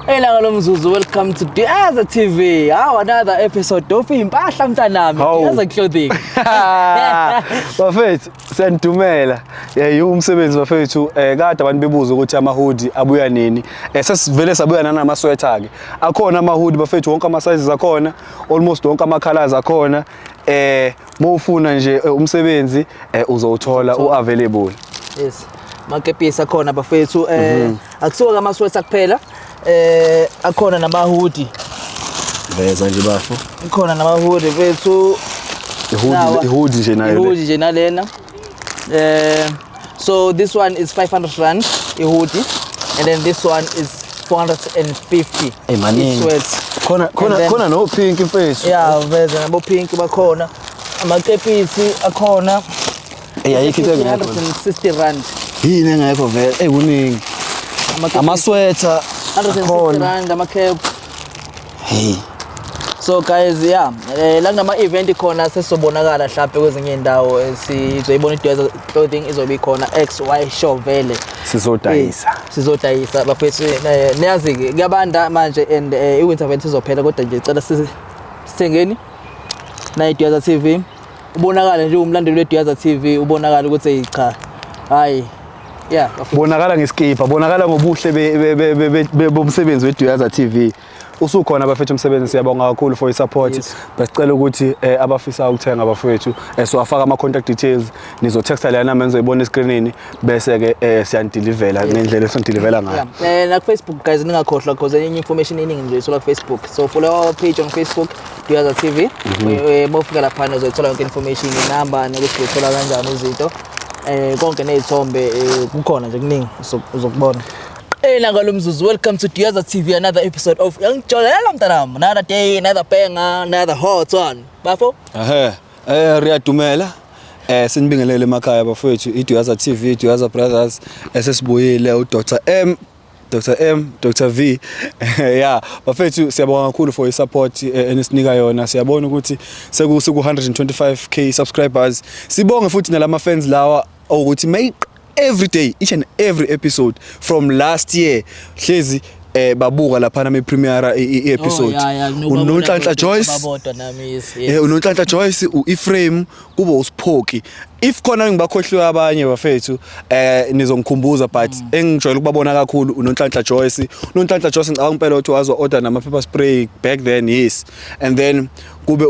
Elanga lomzuzu, welcome to Diaza TV. How another episode of Impahla mntanami, Hawu. Diaza Clothing. Bafethu, siyanidumela. Yiwo umsebenzi bafethu. Kade abantu bebuza ukuthi ama-hoodie abuya nini. Sesivele sabuya nanama-sweater ke. Akhona ama-hoodie bafethu, wonke ama-sizes akhona, almost wonke ama-colors akhona. Mawufuna nje umsebenzi uzowuthola u-available. Yes. Makepisi akhona bafethu. Akusiwo ama sweater kuphela. Akhona nama hoodie. Veza nje bafo. Ikhona nama hoodie bethu. I-hoodie, Nawa. i-hoodie nje nayo le. I-hoodie nje nalena. So this one is 500 rand i-hoodie, and then this one is 450. Eh, maningi. I-sweat. Khona khona And then- khona no pink mfethu. Yeah, veze nabo pink bakhona. Amakepisi akhona. Ayikho into engekho. 160 rand. Yini engekho vele? Kuningi. Amakepisi Ama-sweater 160 akhona. rand ama cap. Hey. So guys, yeah, la kunama event khona sesobonakala mhlawumbe kwezinye indawo sizoyibona iDuyaza Clothing izobe ikhona XY show vele. Sizodayisa. Sizodayisa bafethu, niyazi ke kuyabanda manje and i-winter event izophela, kodwa nje cela sithengeni na iDuyaza TV. Ubonakala nje umlandeli weDuyaza TV, ubonakala ukuthi hey cha. Hayi. Yeah, bafethu. Bonakala ngeskipa, bonakala ngobuhle bomsebenzi weDuyaza TV. Usukhona bafethu umsebenzi, siyabonga kakhulu for i-support. Besicela ukuthi abafisa ukuthenga bafethu, siwafaka ama contact details, nizotexta lana number nizoyibona escreenini, bese ke siyanideliverela ngendlela esinidelivela ngayo. Yeah. Na Facebook guys, ningakhohlwa because enye information eningi nje uyithola ku Facebook. So follow our page on Facebook, Duyaza TV. Mawufika lapha uzoyithola yonke information, inamba nokuthi uyithola kanjani izinto. Konke nezithombe, kukhona nje kuningi uzokubona. Elanga lomzuzu, welcome to Duyaza TV, another episode of Yangijolela mntanami. Another day, another banger, another hot one. Bafo? Ehhe, riyadumela. Sinibingelele emakhaya bafowethu, iDuyaza TV, iDuyaza Brothers, esesibuyile uDr M, Dr M, Dr V. Yeah, bafethu siyabonga kakhulu for i-support enisinika yona. Siyabona ukuthi seku 125K subscribers. Sibonge futhi nalama fans lawa ukuthi make every day, each and every episode from last year hlezi babuka lapha nami premiere i-episode. Oh, yeah, uNonhlanhla Joyce. Babodwa nami, yes. uNonhlanhla Joyce, uEphraim, kube uSiphoki. If khona ngibakhohliwe abanye bafethu, nizongikhumbuza, but engijwayele ukubabona kakhulu uNonhlanhla Joyce. UNonhlanhla Joyce ngicabanga impela ukuthi wazo order nama pepper spray back then, yes. And then kube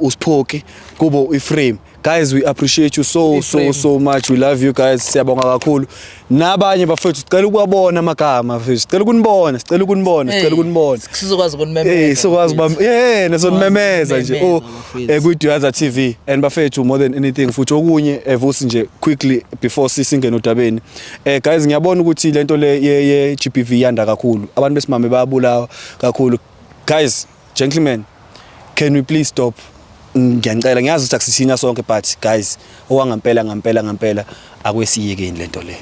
uSiphoki, kube uEphraim. Guys, we appreciate you so so Ephraim. so much. We love you guys. Siyabonga kakhulu. Nabanye bafethu sicela ukubabona amagama bafethu. Sicela ukunibona, sicela ukunibona, sicela ukunibona. Sizokwazi ukunimemeza. Sizokwazi bafethu. ubamba. Yeah, nesonimemeza nje. Oh, Ukunimemeza, bafethu. kwi-Duyaza TV. And bafethu, more than anything futhi okunye, vusi nje quickly before sisingene odabeni. Guys, ngiyabona ukuthi lento le ye GBV yanda kakhulu. Abantu besimame bayabulawa kakhulu. Guys, gentlemen, can we please stop? Ngiyanicela, ngiyazi ukuthi akusithina sonke, but guys, owangampela ngampela ngampela akwesiyekeni lento le.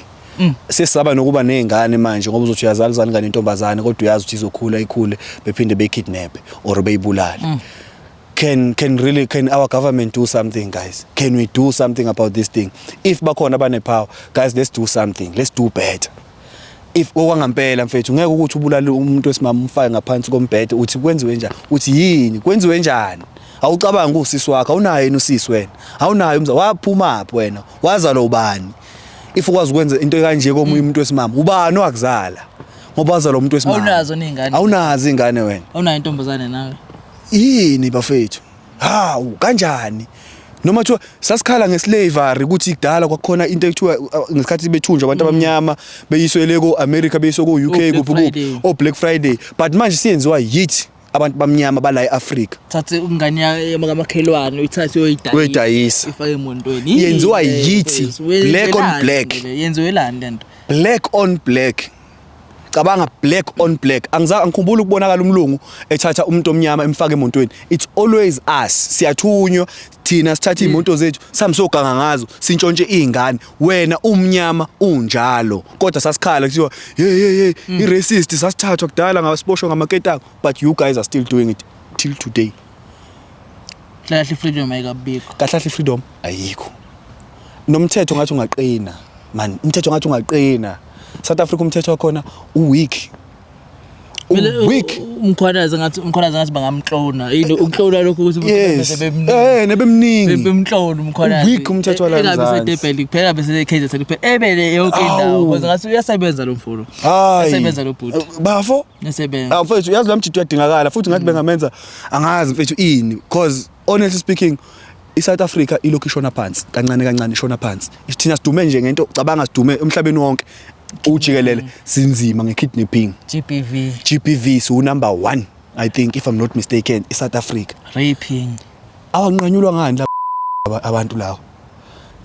Sesaba nokuba nezingane manje ngoba uzothi uyazala uzana ingane intombazane, kodwa uyazi ukuthi izokhula ikhule bephinde beyikidnap or beyibulale. Can really, can our government do something, guys? Can we do something about this thing? If bakhona abane power, guys, let's do something. Let's do better. If okwangampela mfethu ngeke ukuthi ubulale umuntu wesimama umfake ngaphansi kombhede, uthi kwenziwe njani, uthi yini kwenziwe njani? Awucabangi usisi wakho, awunaye yini usisi wena? Awunaye umza waphuma phi wena? Wazalwa ubani? If ukwazi ukwenza into kanje komunye umuntu wesimama, ubani owakuzala? Ngoba wazalwa umuntu wesimama. Awunazo nezingane. Awunazo ingane wena. Awunayo intombazane nawe. Yini bafethu? Hawu, kanjani? Noma thiwa sasikhala ngeslavery ukuthi kudala kwakukhona into ekuthiwa ngesikhathi bethunjwa abantu abamnyama beyiswe le ko America, beyiswe ko UK, O Black kuphi kuphi, Friday. o Black Friday, but manje siyenziwa yithi abantu bamnyama bala eAfrica. Thathe ingane yamakhelwane uyithathe uyoyidayisa. Uyoyidayisa. Ifake emontweni. Yenziwa Yini le yithi, mfethu? black on Wenzelani black. le? Yenziwelani lento? Black on black. Cabanga, black on black. Angizange angikhumbula ukubonakala umlungu ethatha umuntu omnyama emfaka emontweni. It's always us. Siyathunywa thina, sithatha imoto zethu sihambe soganga ngazo, sintshontshe izingane. Wena umnyama unjalo, kodwa sasikhala kuthiwa hey hey hey, i-racist, sasithathwa kudala ngasiboshwa ngamaketanga, but you guys are still doing it till today. Kahle kahle freedom ayikabikho. Kahle kahle freedom ayikho. Nomthetho ngathi ungaqina man, umthetho ngathi ungaqina. South Africa umthetho wakhona u-weak. Vele, Weak. uMkhwanazi ngathi bangamklona. Yini ukuklona lokho ukuthi Yes. bemningi. Nebemningi. Bemklona uMkhwanazi. Weak umthetho wala Engabe eMzansi. seDurban kuphela, bese KZN kuphela. Ebele yonke indawo Awu. because ngathi uyasebenza lo mfolo. Hayi. Uyasebenza lo bhuti. Bafo. Uyasebenza. Awu mfethu, yazi lo mjidi uyadingakala futhi ngathi bengamenza, angazi mfethu ini, because honestly speaking iSouth Africa ilokhu ishona phansi kancane kancane, ishona phansi. Thina sidume nje ngento, cabanga, sidume emhlabeni wonke ujikelele, sinzima ngekidnapping, GBV, GBV, so number 1 I think, if I'm not mistaken, iSouth Africa. Raping. Awanqanyulwa ngani la abantu lawo?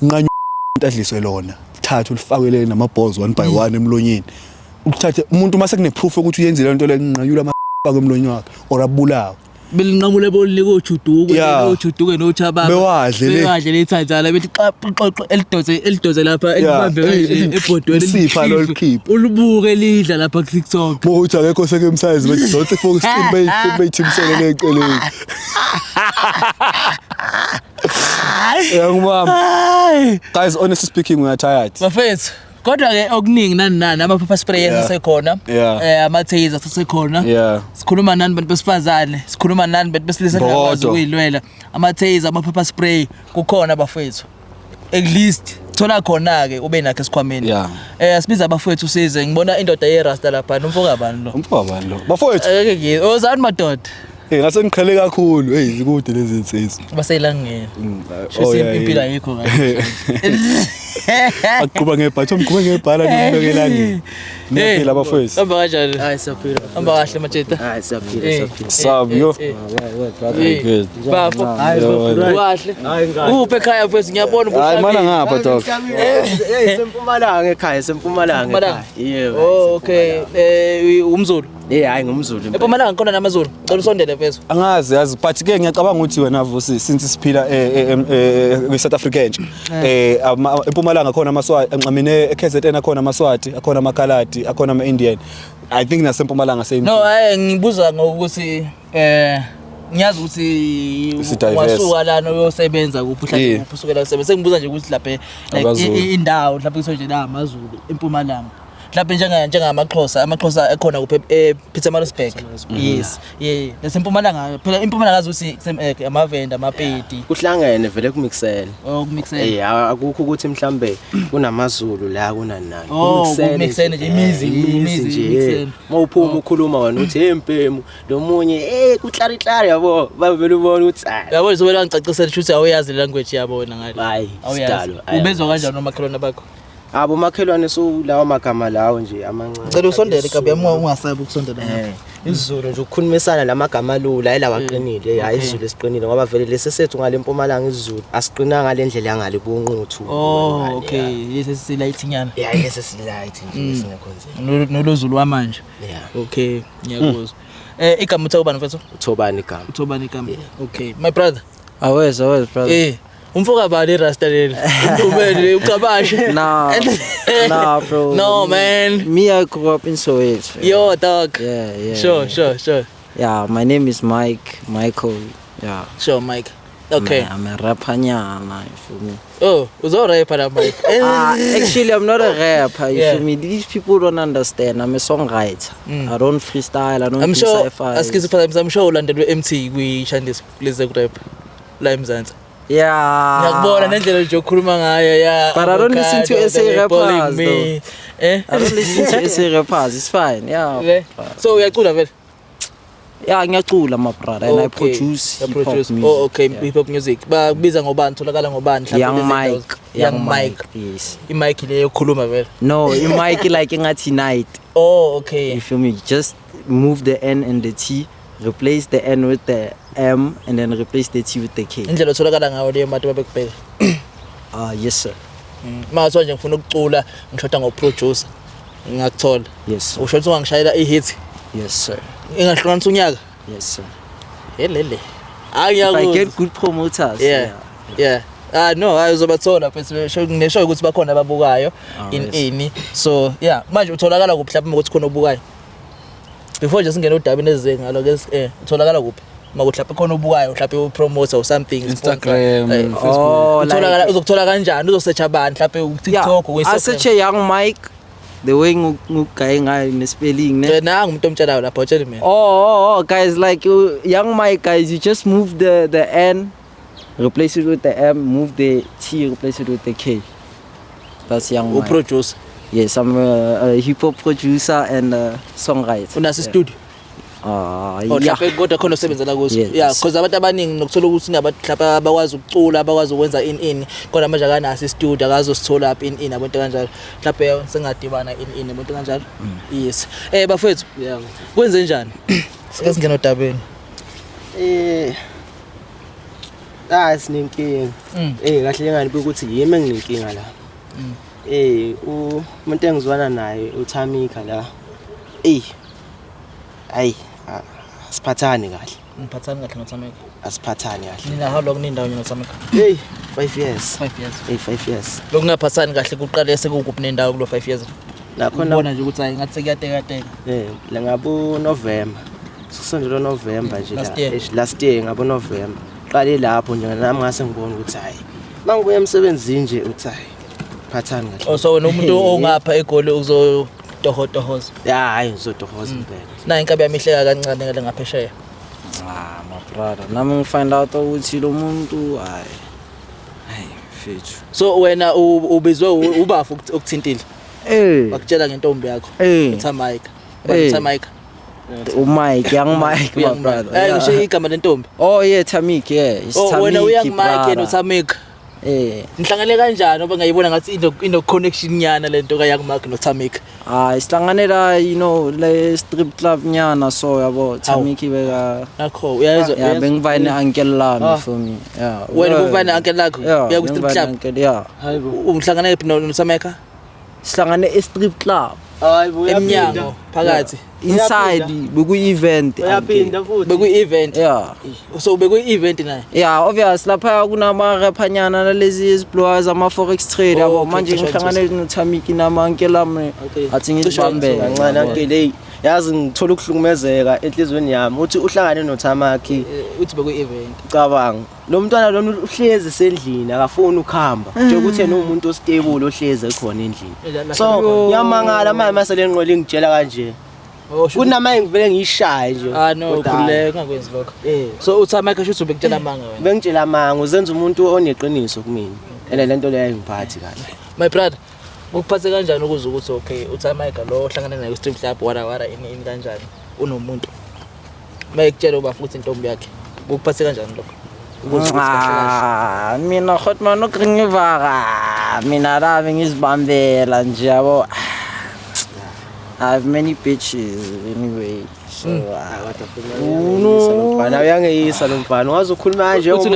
Nqanyulwa adliswe lona, thatha ulifakele nama balls one by one emlonyeni, ukuthathe umuntu mase kune proof ukuthi uyenzile lento le, nqanyulwa ama fake emlonyeni wakhe or abulawe. Belinqamule bolike ojuduke, ojuduke nochababa. Bewadle le. Bewadle lethanzana bethi xa xoxo elidose elidose lapha, elibambe kanje ebhodweni. Isipha lo likhiphe. Ulibuke lidla lapha ku TikTok. Mokuthi akekho circumcise, bethi donse focus beyithimisele leceleni. Yangibamba. Hayi. Guys, honestly speaking, we are tired. Bafethu, kodwa ke okuningi nani nani, ama pepper spray asekhona, ama taser asekhona. Sikhuluma nani bantu besifazane, sikhuluma nani bantu besilisa Mbokodo. ningakwazi ukuyilwela. Ama taser, ama pepper spray kukhona bafethu. At least thola khona ke ube nakho esikhwameni. Asibiza abafowethu size, ngibona indoda ye rasta lapha, nomfoka bani lo? Umfo bani lo? Bafowethu, Ake ngizwe. Ozani madoda? Ngase ngiqhele kakhulu. Hey, zikude lezi insizwa. Baseyilangeni. Oh, Shuthi yeah, impilo yeah. ayikho kahle. Aqhuba ngebhathi, umqhuba ngebhala nibeke elangeni. Niyaphila bafowethu? Hamba kanjani? Hayi, siyaphila. Hamba kahle majita. Hayi, siyaphila, siyaphila. Sab yo. Eh. Good. Bafo. Hayi, Kahle. Hayi, ngani. Uphi ekhaya mfethu, ngiyabona? Hayi mana ngapha dog. Hey, sempumalanga ekhaya, sempumalanga Mpumalanga? ekhaya. Yebo. Oh, okay. Umzulu. Eh, hayi, ngumzulu impela. Empumalanga khona namaZulu. Cela usondele mfethu. Angazi yazi, but ke ngiyacabanga ukuthi wena Vusi, since siphila kwi South Africa nje, eMpumalanga khona amaSwati, enxamine eKZN akhona amaSwati, akhona amaKhaladi, akhona ama-Indian. I think nasempumalanga same. No, hayi, ngibuza ngokuthi ngiyazi ukuthi Si-diverse. wasuka lana uyosebenza kuphi, uhlale kuphi, usukela usebenza. Sengibuza nje ukuthi lapha like AbaZulu. indawo mhlawumbe kuthiwa nje la amaZulu eMpumalanga. Mhlawumbe njengamaXhosa, amaXhosa ekhona kuphi? ePietermaritzburg. Yes. Yeah. Nasempumalanga phela, impumalanga azi ukuthi amaVenda, amaPedi. Kuhlangene vele, kumixele. Oh, kumixele. Eh, akukho ukuthi mhlambe kunamaZulu la kunani nani. Oh, kumixele nje, imizi, imizi, nje. imixele. Mawuphuma ukhuluma wena uthi hey mpemu, lo munye eh kuhlari hlari, yabo. Bavele ubona ukuthi ah. Yabo, nje wena ngicacisela ukuthi awuyazi le language yabo wena ngale. Hayi, Awuyazi. sidalo, hayi, Ubezwa angazi. kanjani omakhelwane bakho? Abo makhelwane, so lawa magama lawo nje amancane. Ngicela usondele kabi yami, ungasabi ukusondela ngapha. isiZulu nje ukukhulumisana lamagama alula, hayi lawa aqinile, hayi isiZulu esiqinile, ngoba vele lesi sethu ngale Mpumalanga isiZulu asiqinanga ngale ndlela yangale bonquthu. Oh, okay. Lesi silight nyana. Yeah, lesi silight nje, singekho nzima. Nolozulu wamanje. Yeah. Okay, ngiyakuzwa. Igama uthe ubani mfethu? Uthobani igama. Uthobani igama. Okay, my brother. Awes, awes, brother. Umfoka bani rasta leli? Umqhubele ucabashe. Nah, bro. No, man. Me, I grew up in Soweto. Yo, dog. Yeah. Sure. Yeah, my name is Mike, Michael. Yeah. Sure, Mike. Okay. I'm a rapper, nyana, you feel me? Oh, uzorapper la Mike. Ah, actually, I'm not a rapper. You feel me? These people don't understand. I'm a songwriter. I don't freestyle. I don't I'm do sure cyphers. Askize phela, I'm sure ulandelwe MT kwi-Shandis kuleze rap la eMzansi. Yeah. Ngiyakubona nendlela nje okhuluma ngayo, yeah. But I don't listen to Avocado, SA they calling rappers, me. Eh? I don't listen to SA rappers. It's fine. Yeah. Le? So uyacula vele? Yeah, ngiyacula, my brother, and I Okay. produce You hip hop produce. music. Oh, okay, Yeah. hip hop music. Bakubiza ngobani? Tholakala ngobani? Mhlawumbe Young lezi ndawo? Mike. Young Mike. Yes. I-mic le yokukhuluma vele. No, i-mic like engathi night. Oh, okay. You feel me? Just move the N and the T, replace the N with the M, and then replace the T with the K. Indlela otholakala ngayo leyo bantu babekubheka. Ah, yes sir. Uma ngathiwa nje ngifuna ukucula, ngishoda ngo-producer. Ngingakuthola. Yes sir. Usho ukuthi ungangishayela i-hit Yes sir. engahlukanisa unyaka. Yes sir. Helele. Hayi, If I ngiyakuzwa. get good promoters. Yeah. Ah no, hayi, uzobathola mfethu. Ngisho ukuthi bakhona ababukayo in Yes. ini. So, yeah, manje utholakala kuphi mhlawumbe ukuthi khona obukayo? Before nje singene udabeni ezize ngalo ke, utholakala kuphi? Makuthi lapha khona obukayo, mhlawumbe upromoter or something, sponsor. Instagram, Facebook. Oh, Utholakala like uzokuthola kanjani? Uzosearch abantu mhlawumbe ku yeah, TikTok, ku I Instagram? search a Young Mike. The way ngugaye ngayo ne-spelling ne. Nangu umuntu omtshelayo lapha, utshele mina. Oh, guys, like Young Mike, guys, you just move the N, replace it with the M, move the T, replace it with the K. That's Young Mike. Uproducer. Yes, I'm a hip hop producer and a songwriter. Unaso studio? Ah, Oh, yeah. mhlawumbe kodwa khona osebenzela kuso. Yes. Yeah, because abantu abaningi nokuthola ukuthi nabantu mhlawumbe abakwazi ukucula, abakwazi ukwenza in in, kodwa manje akanaso istudio, akazosithola up in in abantu kanjalo. Mhlawumbe sengadibana in in abantu kanjalo. Yes. Bafethu, Yeah. kwenze njani? Sike singena odabeni. Sinenkinga. Mm. Kahle ngani ukuthi yimi enginenkinga la. Umuntu engizwana naye uThamika la. Hayi, asiphathani kahle. Ngiphathani kahle noThamika. Asiphathani kahle. Nina how long nindawonye noThamika? Hey, 5 years. 5 years. Hey, 5 years. Lokungaphathani kahle kuqale sekukuphi nendawo kulo 5 years? Nakhona Ubona nje ukuthi hayi ngathi sekuyatekateka. La ngabo November. Sikusondela November nje la. Last year. Eish, last year ngabo November. Qale lapho nje nami ngase ngibona ukuthi hayi. Mangibuya emsebenzini nje uthi hayi. Phathani kahle. Oh, so wena umuntu ongapha eGoli uzotohotohoza. Ya, hayi ngizotohoza impela. Na inkabi yami ihleka kancane ngale ngaphesheya. Ah, my brother. Nami ngifind out ukuthi lo muntu hayi. Hayi, mfethu. So wena ubizwe ubafu ukuthintile. Bakutshela ngentombi yakho. uThamika. uThamika. uMike, Young Mike, my brother. Eh, ngisho igama lentombi. Oh yeah, Tamik, yeah. It's Oh, wena Tamiki, uYoung Mike brother. noThamika. Nihlangane kanjani ngoba ngayibona ngathi ino connection nyana lento ka Young Mike noThamika. Ah, isihlangane la, you know, le strip club nyana, so yabo, Tamiki beka Nakho uyayizwa. Yeah, bengivayine uncle lami Ah. for me. Yeah. Wena ubuvayine uncle lakho? Yeah, Uya ku strip bengivayine club? uncle, yeah. Hayibo. Uhlangane phi noThamika? Sihlangane e strip club. Hayibo, Emnyango phakathi. Inside beku event. Uyaphinda futhi. Beku event. Yeah. So beku event naye. Yeah, obvious lapha kunama rapanyana nalezi eziblower zama forex trade Oh, yabo. okay, Manje cishe ngihlangane noThamiki nama uncle lami. Okay. Athi ngizibambele. Kancane uncle, hey, yazi ngithola ukuhlukumezeka enhlizweni yami uthi uhlangane noThamaki. Uthi beku event. Cabanga lo mntwana lona uhlezi sendlini akafuni ukuhamba nje ukuthi yena umuntu ostable ohlezi ekhona endlini. So ngiyamangala manje mase lenqola ingitshela kanje. Oh, shuthi- Kunamanye ngivele ngiyishaye nje. Ah no, Kodwa khululeka ungakwenzi lokho. So uThamika shuthi ubekutshela amanga wena. Bengitshela amanga, uzenza umuntu oneqiniso kumina. And lento leyo ayingiphathi kahle. My brother, ukuphathe kanjani ukuze ukuthi okay uThamika lo ohlangane naye ku-strip club wara wara ini ini kanjani unomuntu. Mayekutshela uba futhi intombi yakhe. Ukuphathe kanjani lokho? Ukuze ukuthi kahle kahle. Ah, mina hotman okringivara. Mina la ngizibambela nje yabo. I have many bitches anyway. So Lo mfana uyangeyisa lo mfana. Ungaze ukhuluma kanje Uthi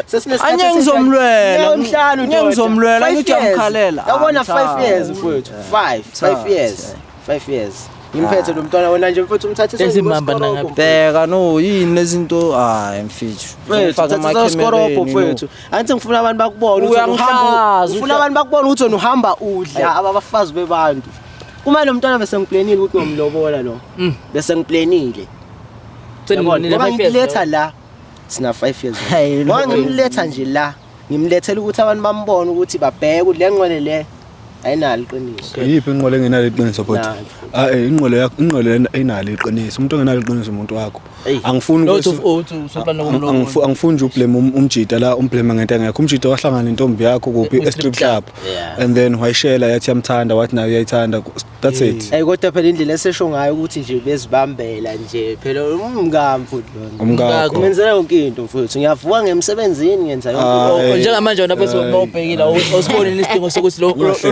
sesinesikhathi Anye ngizomlwela. Emhlanu Anye ngizomlwela, ngithi uyamkhalela. Yabona Ah, 5 years mfowethu. 5 5 years. 5 years. Ngimphethe lo mntwana wena nje mfowethu umthathise Ezimamba nangaphi? Bheka no yini lezinto hayi mfethu. Mfethu uthathisa isikorobho mfethu. Angithi ngifuna abantu bakubone ukuthi wena uhamba Uyangihlaza, ufuna abantu bakubone ukuthi wena uhamba udla abafazi bebantu. Uma lo mntwana bese ngiplanile ukuthi ngiyomlobola lo. Bese ngiplanile. Yabona, Senina ngoba 5 years. ngimletha la sina 5 years. Hayi, Ngoba lo- ngimletha nje la, ngimlethela ukuthi abantu bambone ukuthi babheke ukuthi le ngqwele le ayinalo iqiniso. Yiphi inqola engenalo iqiniso bhuti? Nalo. Ah eh inqola yakho inqola ayinalo iqiniso. Umuntu ongenalo iqiniso umuntu wakho. Eyi. Angifuni Lo uthi ukuthi uthi usuplana ukumlobola. angifuni nje ublame umjita la umblame ngento engekho. Umjita wahlangana nentombi yakho kuphi E- e strip club. Yeah. And then wayishela yathi yamthanda wathi nayo uyayithanda. That's it. Ey kodwa phela indlela esesho ngayo ukuthi nje bezibambela nje phela umngami futhi lona. Umkakho. Ngenzela yonke into mfowethu. Ngiyavuka ngemsebenzini ngenza yonke Ah, into. Oh, eh, njengamanje wena bese mawubhekile awusiboni isidingo sokuthi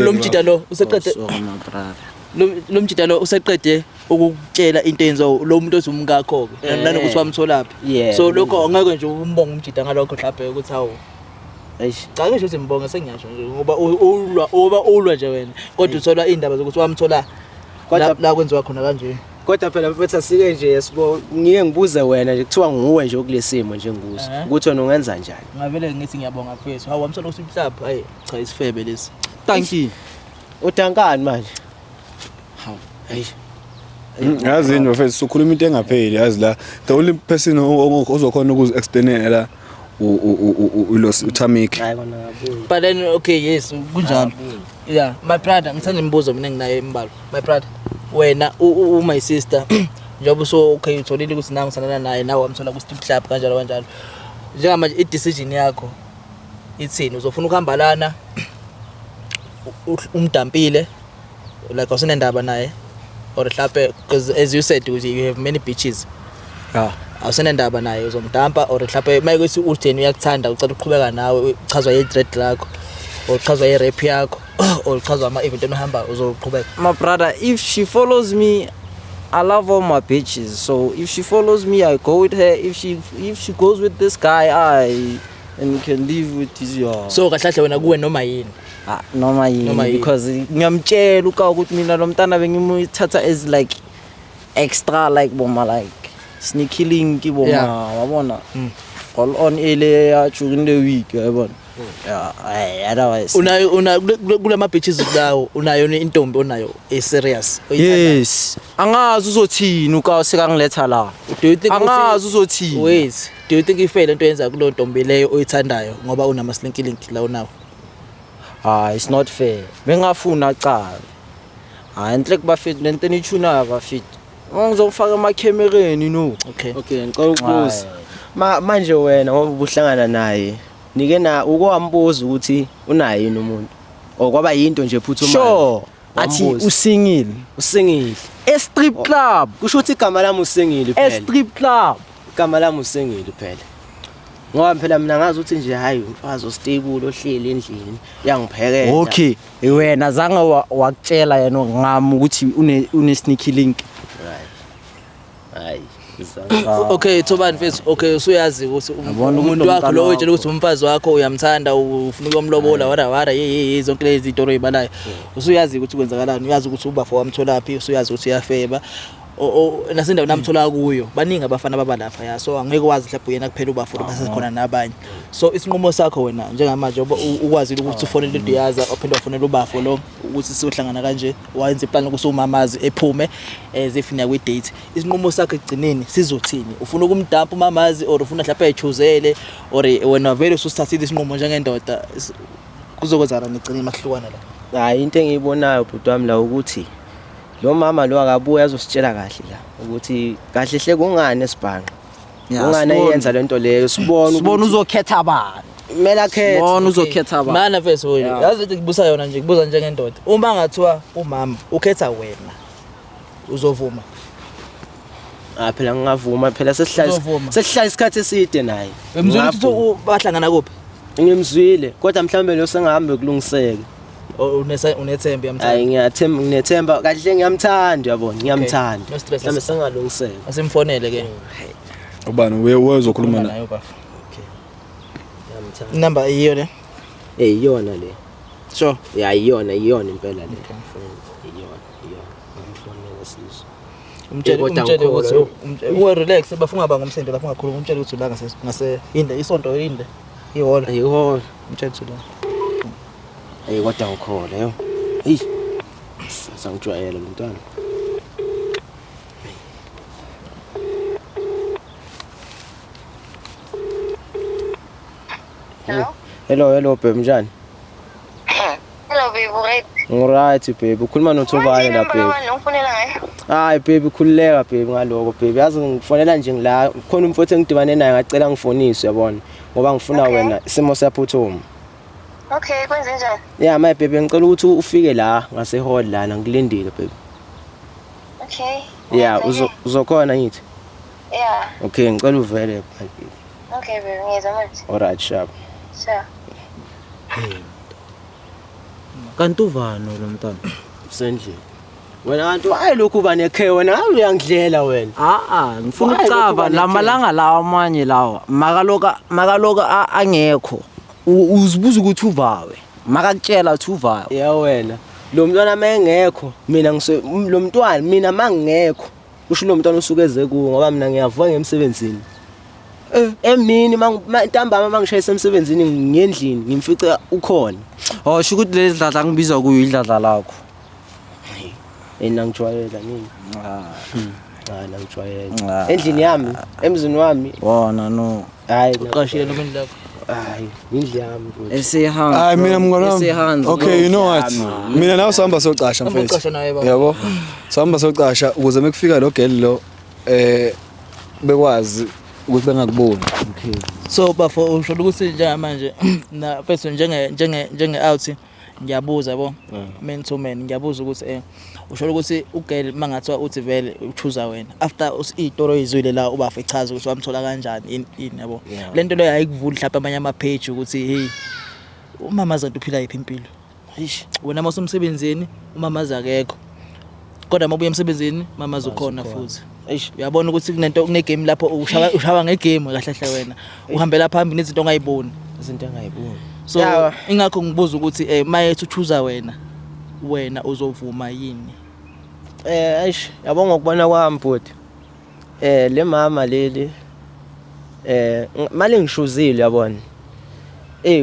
lo mjita lo useqede Sorry my brother. lo mjita lo useqede ukukutshela into enziwa lo muntu othi umkakho ke nanokuthi wamtholaphi. Yeah. So lokho angeke nje umbonge umjita ngalokho mhlawumbe ukuthi hawu Eish. cha ngisho ukuthi ngibonge sengiya,sho nje ngoba ulwa uba ulwa nje wena kodwa uthola indaba zokuthi wamthola Kodwa- la kwenziwa khona kanje. Kodwa phela mfethu asike nje sibo ngike ngibuze wena nje kuthiwa nguwe nje okulesimo nje ngikuso ukuthi wena ungenza njani. Ngavele ngithi ngiyabonga mfethu. Hawu wamthola ukuthi mhlawumbe hayi cha isifebe lesi. Thank you. Udankani manje? Hawu. Eish. Yazi yini bafethu sukhuluma into engapheli yazi la the only person ozokhona ukuzi-explainela la uTamik. Hayi kona kabuyi. But then okay, yes, kunjalo. Yeah, my brother, ngithanda imibuzo mina enginayo embalwa. My brother, wena my sister njengoba so okay utholile ukuthi nangu sanana naye nawe wamthola ku strip club kanjalo kanjalo. Njengamanje i decision yakho ithini? Uzofuna ukuhamba lana umdampile like awusenendaba naye or mhlambe, because as you said ukuthi you have many bitches. Yeah. Awusenendaba naye uzomdampa or mhlambe mayekuthi utheni uyakuthanda ucela ukuqhubeka nawe, uchazwa yi-dread lakho or uchazwa yi-rap yakho or uchazwa ama-event onohamba, uzoqhubeka? My brother, if she follows me, I love all my bitches. So if she follows me, I go with her. If she goes with this guy, I and can live with this, yeah. So kahle kahle wena kuwe noma yini? Ah, noma Noma yini, yini. Because ngiyamtshela uka ukuthi mina lo mntana bengimuthatha as like extra, like boma like sneaky link boma, wabona, roll on ele ya during the week, yabona, yeah, otherwise Unayo una kule ma bitches lawo, unayo intombi onayo e serious oyithandayo? Yes, angazi uzothini uka sekangiletha la. Do you think Angazi uzothini. Wait, do you think i-fair lento yenza kulo ntombi leyo oyithandayo ngoba unama slinky link la unawo? Ah, it's not fair. Bengafuna cala. Hayi, enhle kubafethu lento enithunayo bafethu. Ngizofaka emakhemereni no. Okay. Okay, ngicela ukubuza. Ma manje wena ngoba ubuhlangana naye, nike na ukwambuza ukuthi unaye yini umuntu? Or kwaba yinto nje ephuthumayo? Sure. Athi Wambuza. usingile. Usingile. E strip club. Kusho ukuthi igama lami usingile E phela. strip club. Igama lami usingile phela. Ngoba phela mina ngazi ukuthi nje hayi umfazi ostable ohleli endlini uyangiphekela. Okay, wena zange wakutshela yena ngami ukuthi une sneaky link. Right. Hayi. Okay, Thobani mfethu, okay, usuyazi ukuthi Yabona ukuthi umuntu lo wakho mntana lo wakho. oyitshela ukuthi umfazi wakho uyamthanda, ufuna ukuyomlobola, wara wara, ye ye ye, zonke lezi zinto oyibalayo. Usuyazi ukuthi kwenzakalani, uyazi ukuthi ubafo wamtholaphi, usuyazi ukuthi uyafeba. Nasendaweni amthola kuyo baningi abafana babalapha ya, so angeke wazi mhlawumbe uyena kuphela ubafo basekhona nabanye. So isinqumo sakho wena njengamanje ukwazile ukuthi ufonele uDiyaza, waphinde wafonela ubafo lo ukuthi siyohlangana kanje, wayenza iplan ukuthi umamazi ephume zifuna kwi-date, isinqumo sakho ekugcineni sizothini? Ufuna ukumdampa umamazi or ufuna mhlawumbe ayichuzele or wena vele ususithathile isinqumo njengendoda? Kuzokwenzakala ekugcineni makuhlukana la? Hayi, into engiyibonayo bhuti wami la ukuthi lo mama lo akabuye azositshela kahle la ukuthi kahle hle kungani esibhanqa. Kungani eyenza lento leyo, sibone. Sibone uzokhetha bani. Kumele akhethe. Sibone uzokhetha bani. Mana mfethu wena, yazi ukuthi kubusa yona nje, kubuza njengendoda, uma ngathiwa umama ukhetha wena, uzovuma? Ah, phela ngingavuma phela, sesihlala Uzovuma. sesihlala isikhathi eside naye. Emzwile ukuthi Ngingavuma. bahlangana kuphi? Ngimzwile kodwa mhlawumbe lo sengahambe kulungiseke. Unethemba uyamthanda? Hayi, ngiyathemba, nginethemba kahle, ngiyamthanda, uyabona, ngiyamthanda. No stress. Mhlawumbe sengalungiseka. Asimfonele ke. Ubani wezokhuluma Naye naye? ubafo. Ngiyamthanda. Inamba iyiyo le? Eh, iyona le. Sure? Ya, iyona, iyona impela le. Iyona, iyona. Ngimfonele sizwe. Umtshele. Kodwa Umtshele ngikholwa, ukuthi yo. uwe relax bafuna ungaba ngomsindo lapho, ungakhuluma, umtshele ukuthi ula ngase inde isonto inde ihhola. Ayihona. Umtshele ukuthi la. Hey, kodwa ngikholwa yo. Hey. Sangijwayela lo mntwana. Hello? Hello, hello babe, njani? Hello babe, right? Ngiright babe, ukhuluma noThobane la babe. Ngifonela ngayo. Hayi baby, khululeka baby ngaloko baby. Yazi ngifonela nje ngila khona umfowethu engidibane naye ngacela ngifonise, uyabona. Ngoba ngifuna wena, isimo siyaphuthuma. Okay, kwenze njani? Yeah my baby, ngicela ukuthi ufike la ngase hall lana, ngilindile baby. Okay. Yeah, Ngiyeza ke. uzokhona ngithi? Yeah. Okay, ngicela uvele my baby. Okay baby, ngiyeza manje. Alright, sharp. Sure. Kanti uvani lo mntana? Usendlini. Wena kanti hayi lokhu uba nekhe wena, hayi uyangidlela wena. Ah ah, ngifuna Why lokhu ukucaba uba la nekhe? malanga lawa amanye lawa makaloka makaloka angekho. Uzibuza ukuthi uvawe. Makakutshela ukuthi uvawe. Ya wena. Lo mntwana mayengekho mina ngise lo mntwana mina mangekho. Kusho lo mntwana usuke eze kuwo ngoba mina ngiyavuka ngemsebenzini. Emini ntambama mangishayisa emsebenzini ngendlini ngimfice ukhona. Oh, sho ukuthi leli dladla ngibiza kuyo idladla lakho. Yena ngijwayela nini? Ah. Hayi, ngijwayele. Ah. Endlini yami, emzini wami. Wona no. Hayi, Uqashile noma indlu yakho? Hayi, indlu yami futhi. Esehands. Hayi mina mngani wami. Esehands. Okay, you know what? Mina nawe sihamba socasha Hamba mfethu. ucashe naye, baba. Yabo. Sihamba socasha ukuze mekufika lo girl lo bekwazi ukuthi bengakuboni. So bafo, usho ukuthi njengamanje na mfethu njenge out ngiyabuza yabo, man to man, ngiyabuza ukuthi usho ukuthi ugirl mangathiwa uthi vele uchoose wena after izitori oyizwile la ubafo echaza ukuthi wamthola kanjani in in yabo, lento leyo ayikuvuli mhlawumbe amanye ama page ukuthi hey, umama zantu uphila yiphi impilo? Eish, wena mawusemsebenzini umama akekho, kodwa mabuya emsebenzini mama ukhona futhi. Eish. Uyabona ukuthi kunento, kune-game lapho ushawa ngegame kahle hle, wena uhambela phambili nezinto ongayiboni. Izinto engayiboni. So Ya. ingakho ngibuza ukuthi mayethi uchoose wena, wena uzovuma yini? Eish, yabo, ngokubona kwami bhuti. Le mama leli mali ngishuzile, yabona.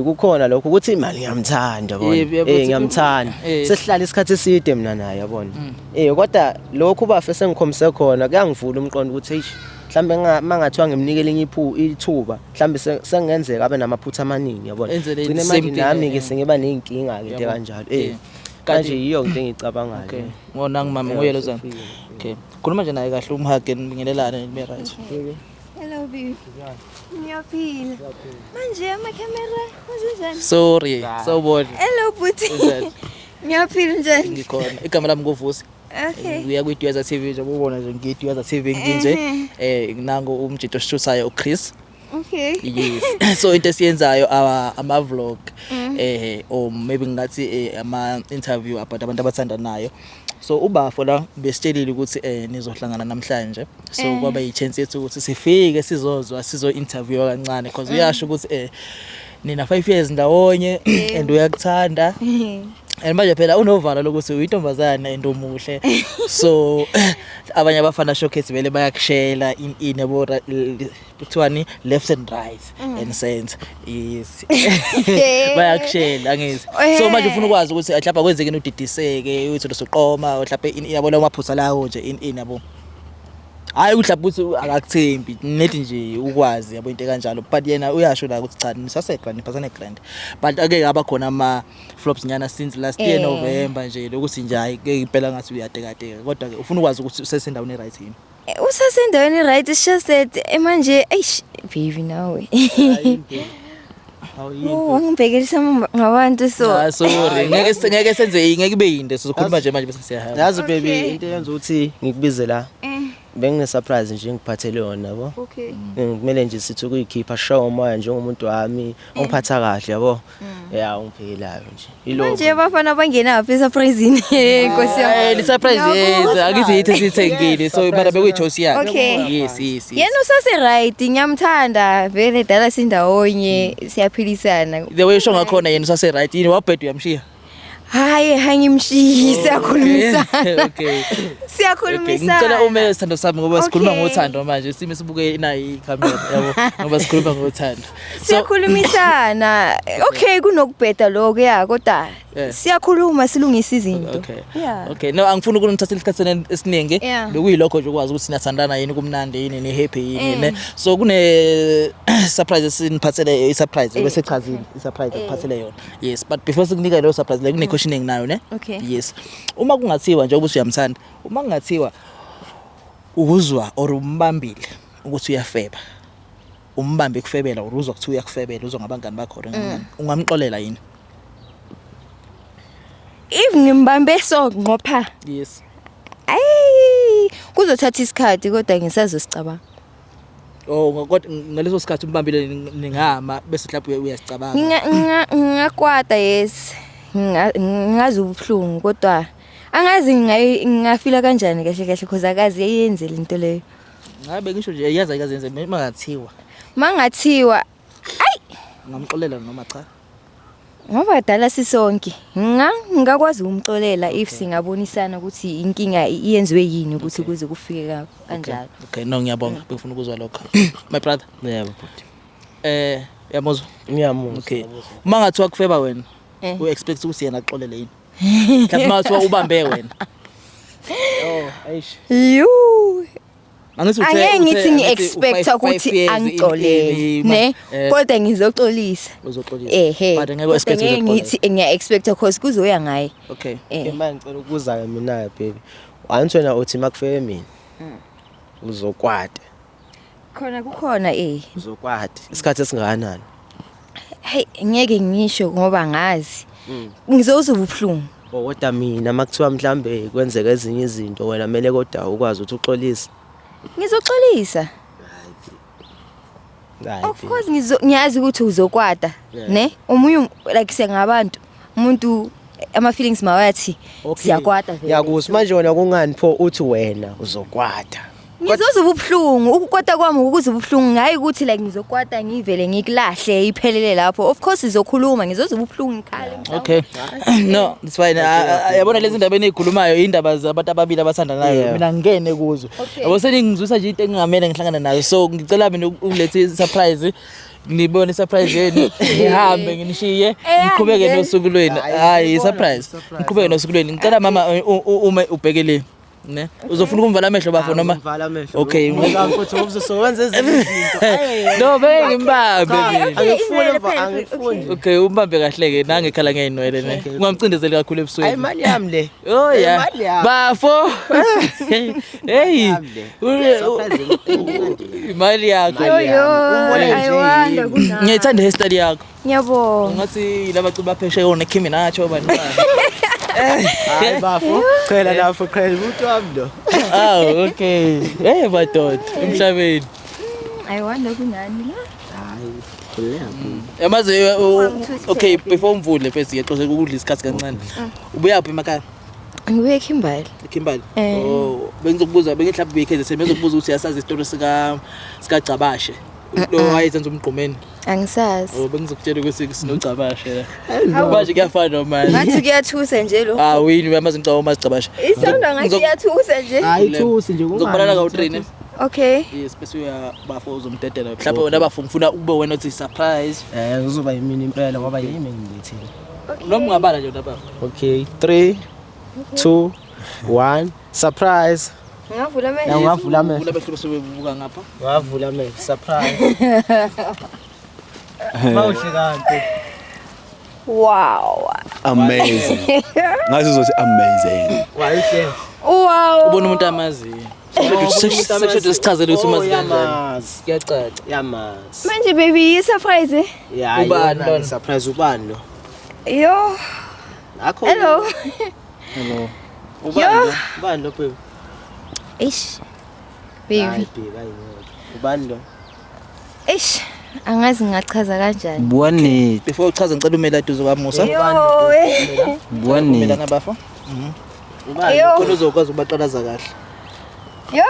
Kukhona lokho ukuthi imali ngiyamthanda, yabona. Yebo, Ngiyamthanda. Sesihlala isikhathi eside mina naye, yabona. Kodwa lokhu bafe sengikhombise khona kuyangivula umqondo ukuthi eish, mhlambe mangathiwa ngimnikele enye ithuba, mhlambe sengenzeka abe namaphutha amaningi, yabona. Enze le Gcine same manje thing, nami ke sengiba neyinkinga ke into kanjalo. Kanje yiyo into engiyicabangayo. Okay, ngona ngimama nguye lozana. Okay, khuluma nje naye kahle, umhage, nibingelelane, nibe right. Hello baby. Ngiyaphila. Manje amakhamera kwenzenjani? Sorry, sawubona. Hello bhuti. Kunjani? Ngiyaphila, njani? Ngikhona, igama lami nguVusi. Ngiya kwi-Duyaza TV nje, ubona nje ngiyi-Duyaza TV nginje. Nango umjito osishuthayo uChris. Yes, so into esiyenzayo ama vlog or maybe ngingathi ama interview about abantu abathandanayo. So ubafo la besitshelile ukuthi nizohlangana namhlanje, so kwaba i-chance yethu ukuthi sifike sizozwa, sizo interview kancane because uyasho ukuthi nina 5 years ndawonye and uyakuthanda and manje phela unovalo lokuthi uyintombazane and umuhle, so abanye abafana showcase vele bayakushela in yabo, kuthiwani, left and right and center, yes, bayakushela, angithi? So manje ufuna ukwazi ukuthi mhlawumbe kwenzeke udidiseke, uthi usuqoma mhlawumbe yabo, lawo maphutha lawo nje in yabo. Hayi, mhlawumbe ukuthi akakuthembi nethi nje ukwazi yabo, into kanjalo, but yena uyasho la ukuthi cha, nisase-grand, niphasane grand, but ake ngaba khona ama flops nyana since last year November nje, lokuthi nje hayi ke impela ngathi uyatekateka, kodwa ke ufuna ukwazi ukuthi usesendaweni right yini. Usasendaweni right, it's just that manje eish baby nawe. Oh, wangibhekelisa ngabantu so. Ah, sorry, ngeke senze, ngeke ibe yinde, sizokhuluma nje manje bese siyahamba. Yazi baby, into eyenza ukuthi ngikubize la, bengine surprise nje engiphathele yona, yabo. Kumele nje sithi ukuyikhipha show umoya njengomuntu wami ongiphatha kahle, yabo. Ya, ungiphekelayo nje. Yilokho. Manje abafana bangenaphi esurprise-ini? Nkosi yami. Le surprise yeza, akithi yithi esiyithengile, so mara bekuyi-choice yakhe. Yes. Yena usase right, ngiyamthanda vele, dala sindawonye, siyaphilisana. The way usho ngakhona yena usase right yini, wabheda uyamshiya? Hayi, hangimshiyi, siyakhulumisana. Siyakhulumisana. Ngicela ume, sithando sami, ngoba sikhuluma ngothando manje, sime sibuke inayi ikhamera yabo, ngoba sikhuluma ngothando. So Siyakhulumisana. Okay, kunokubheda lokho ya, kodwa siyakhuluma silungisa izinto. Okay, no, angifuni ukunithathela isikhathi esiningi. Bekuyilokho nje ukwazi ukuthi sinathandana yini, kumnandi yini, ni happy yini, ne. So kune surprise esiniphathele, i surprise bese chazile, i surprise ekuphathele yona. Yes, but before sikunika leyo surprise le, kune question enginayo, ne? Okay. Yes. Uma kungathiwa nje ukuthi uyamthanda, uma kungathiwa uzwa or umbambile ukuthi uyafeba, umbambe kufebela or uzwa kuthiwa uyakufebela, uzwa ngabangani bakho or ngani, ungamxolela yini? If ngimbambe so ngqopha. Ayi, kuzothatha isikhathi kodwa ngisazosicabanga. Oh, kodwa ngaleso sikhathi umbambile ningama bese mhlawumbe uyasicabanga. Ngingakwata, yes. Ngingazi ubuhlungu kodwa angazi ngingafila kanjani kahle kahle because akazi eyenze lento leyo. Ngabe ngisho nje yazi ayikazenze, mangathiwa. Mangathiwa Ngamxolela noma cha? Ngoba dala sisonke, ngingakwazi ukumxolela if singabonisana ukuthi inkinga iyenziwe yini ukuthi kuze kufike kanjalo. Okay, no, ngiyabonga. Bengifuna ukuzwa lokho. My brother, Yebo bhuti. Yamuzwa? Ngiyamuzwa. Okay. Uma ngathiwa kufeba wena, u expect ukuthi yena axolele yini? Mhlawumbe mangathiwa ubambe wena. Oh, eish. Yu. Angithi uthe Angeke uthe- ngithi angithi ngi-expecta u-five- five ukuthi years angixolele ne, kodwa ngizoxolisa. Uzoxolisa. Ehe. But angeke u-expect Kodwa ngeke uzoxolela. ngithi ngiya-expecta cause kuzoya ngaye. Okay. Eh. Manje ngicela ukubuza-ke mina baby. Angithi wena uthi makufike mina uzokwata. Khona kukhona eh. Uzokwata isikhathi esingakanani? Hey, ngeke ngisho ngoba ngazi. Ngizozwa ubuhlungu. Oh, kodwa mina makuthiwa mhlambe kwenzeka ezinye izinto wena kumele kodwa ukwazi ukuthi uxolise. Ngizoxolisa. Hayi, Of baby. course ngiyazi ukuthi uzokwata, Yeah. ne? Omunye like siyangabantu. Umuntu ama feelings mawathi Okay. siyakwata vele. Ngiyakuzwa manje wena kungani pho uthi wena uzokwata? Ngizozwa ubuhlungu, ukukwata kwami ukuzwa ubuhlungu, hayi ukuthi like ngizokwata ngivele ngikulahle iphelele lapho. Of course sizokhuluma, ngizozwa ubuhlungu ngikhale. Mhlawumbe. Okay. No, it's fine. Yabona lezi ndaba enizikhulumayo indaba zabantu ababili abathandanayo. Yeah. Mina ngene kuzo. Okay. Yabo seningizwisa nje into engingamele ngihlangane nayo. So ngicela mina ukuletha i-surprise. Nibone i-surprise yenu, ngihambe nginishiye, ngiqhubeke then. nosuku lwenu. Hayi, Hayi, siyibona i-surprise. i-surprise. Ngiqhubeke nosuku lwenu. Ngicela mama ume ubheke le. Ne? Uzofuna ukumvala amehlo bafo noma? Ngivala amehlo. Okay. Ngoba futhi uzowenza ezinye izinto. Hey. No, beke ngimbambe mina. Angifuni inwele mva, phela, angifuni. Okay, umbambe kahle ke nangekhala ngeyinwele ne. Ungamcindezeli kakhulu Hayi ebusweni. imali yami le. Oh yeah. Imali yami. Bafo. Hey. Yami le. Surprise emnandi. Imali yakho. Yo yo, Umbone nje I wonder yini. kunani. Ngiyayithanda hairstyle yakho. Ngiyabonga. Ngathi laba cimba phesheya oneKimi nacho bani. Hayi bafo. Qhela lapho qhela umuntu wami lo. Ah, okay. Hey madoda, emhlabeni. I wonder kunani la. Hayi, khululeka. Yamazi Ungangithusi okay, phela. before umvule first ngiyexoxa ukudla isikhathi kancane. Ubuyaphi emakhaya? Ngibuye eKimberley. eKimberley. Eh. Oh, bengizokubuza bengihlapha buye KZN bengizokubuza ukuthi uyasazi isitori sika sikaGcabashe. Lo wayezenza umgqumeni. Angisazi. Oh, bengizokutshela ukuthi sinogcabashe la. Manje kuyafana manje. Ngathi kuyathusa nje lo. Ah, wini uyamazi ngicabanga uMazigcabashe. Isawunda ngathi kuyathusa nje. Hayi thusi nje Ngizokubalala kawu-3 ne. Okay. Yes, bese uyabafo uzomdedela. Mhlawumbe wena bafo ngifuna ube wena othi surprise. Eh uzoba yimini impela ngoba yimi engilethile. Noma ungabala nje wena bafo. Okay, 3 2 1 surprise. Ngavula Ya amehlo. ungavula amehlo. Uvula amehlo bese ubuka ngapha. Ungavula amehlo surprise. Mawuhle kanti. Wow. Amazing. Ngathi uzothi amazing. Wayihle. Wow. Ubona umuntu amaziyo. Sesho sichazele ukuthi umazi kanjani. Yamazi. Kuyacaca. Yamazi. Manje baby i-surprise eh? Ya, Ubani iyona lona? Surprise ubani lo? Yo. Akho. Hello. Hello. Ubani lo? Ubani lo baby? Eish. Baby. Hayi baby, hayi ngeke. Ubani lo? Eish. Angazi ngingachaza kanjani. Bua nnete. Before uchaza ngicela umele eduze kwaMusa. Yo. Eh. Bua nnete. Umelana bafo. Ubani? Yo. Khona uzokwazi ukubaqalaza kahle. Yo,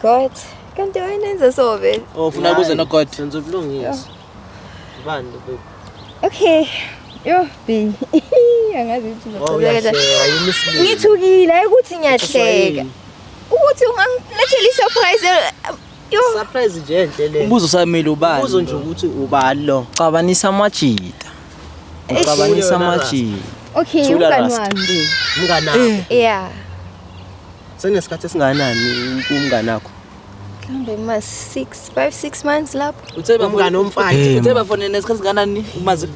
God. Kanti wena enza so vele. Oh, ufuna ukuze no God. Senza ubulungiswa. Ubani lo baby? Okay. Yo, baby. Angazi ukuthi Oh, uzochaza kanjani. uyahleka, yimi isilima. Ngithukile hayi ukuthi ngiyahleka. Ukuthi ungangilethela i-surprise. Yo. Surprise nje enhle le. Umbuzo usamile ubani? Umbuzo nje ukuthi ubani lo? Cabanisa amajita. Ucabanisa amajita. Okay, Thula, umngani Rasta. wami baby. Umngani wakho. Yeah. Senesikhathi esingakanani umngani wakho? Mhlawumbe ma 6 5 6 months lapho. Uthe bafo Umngani womfana. Uthe bafo nesikhathi singanani umazi?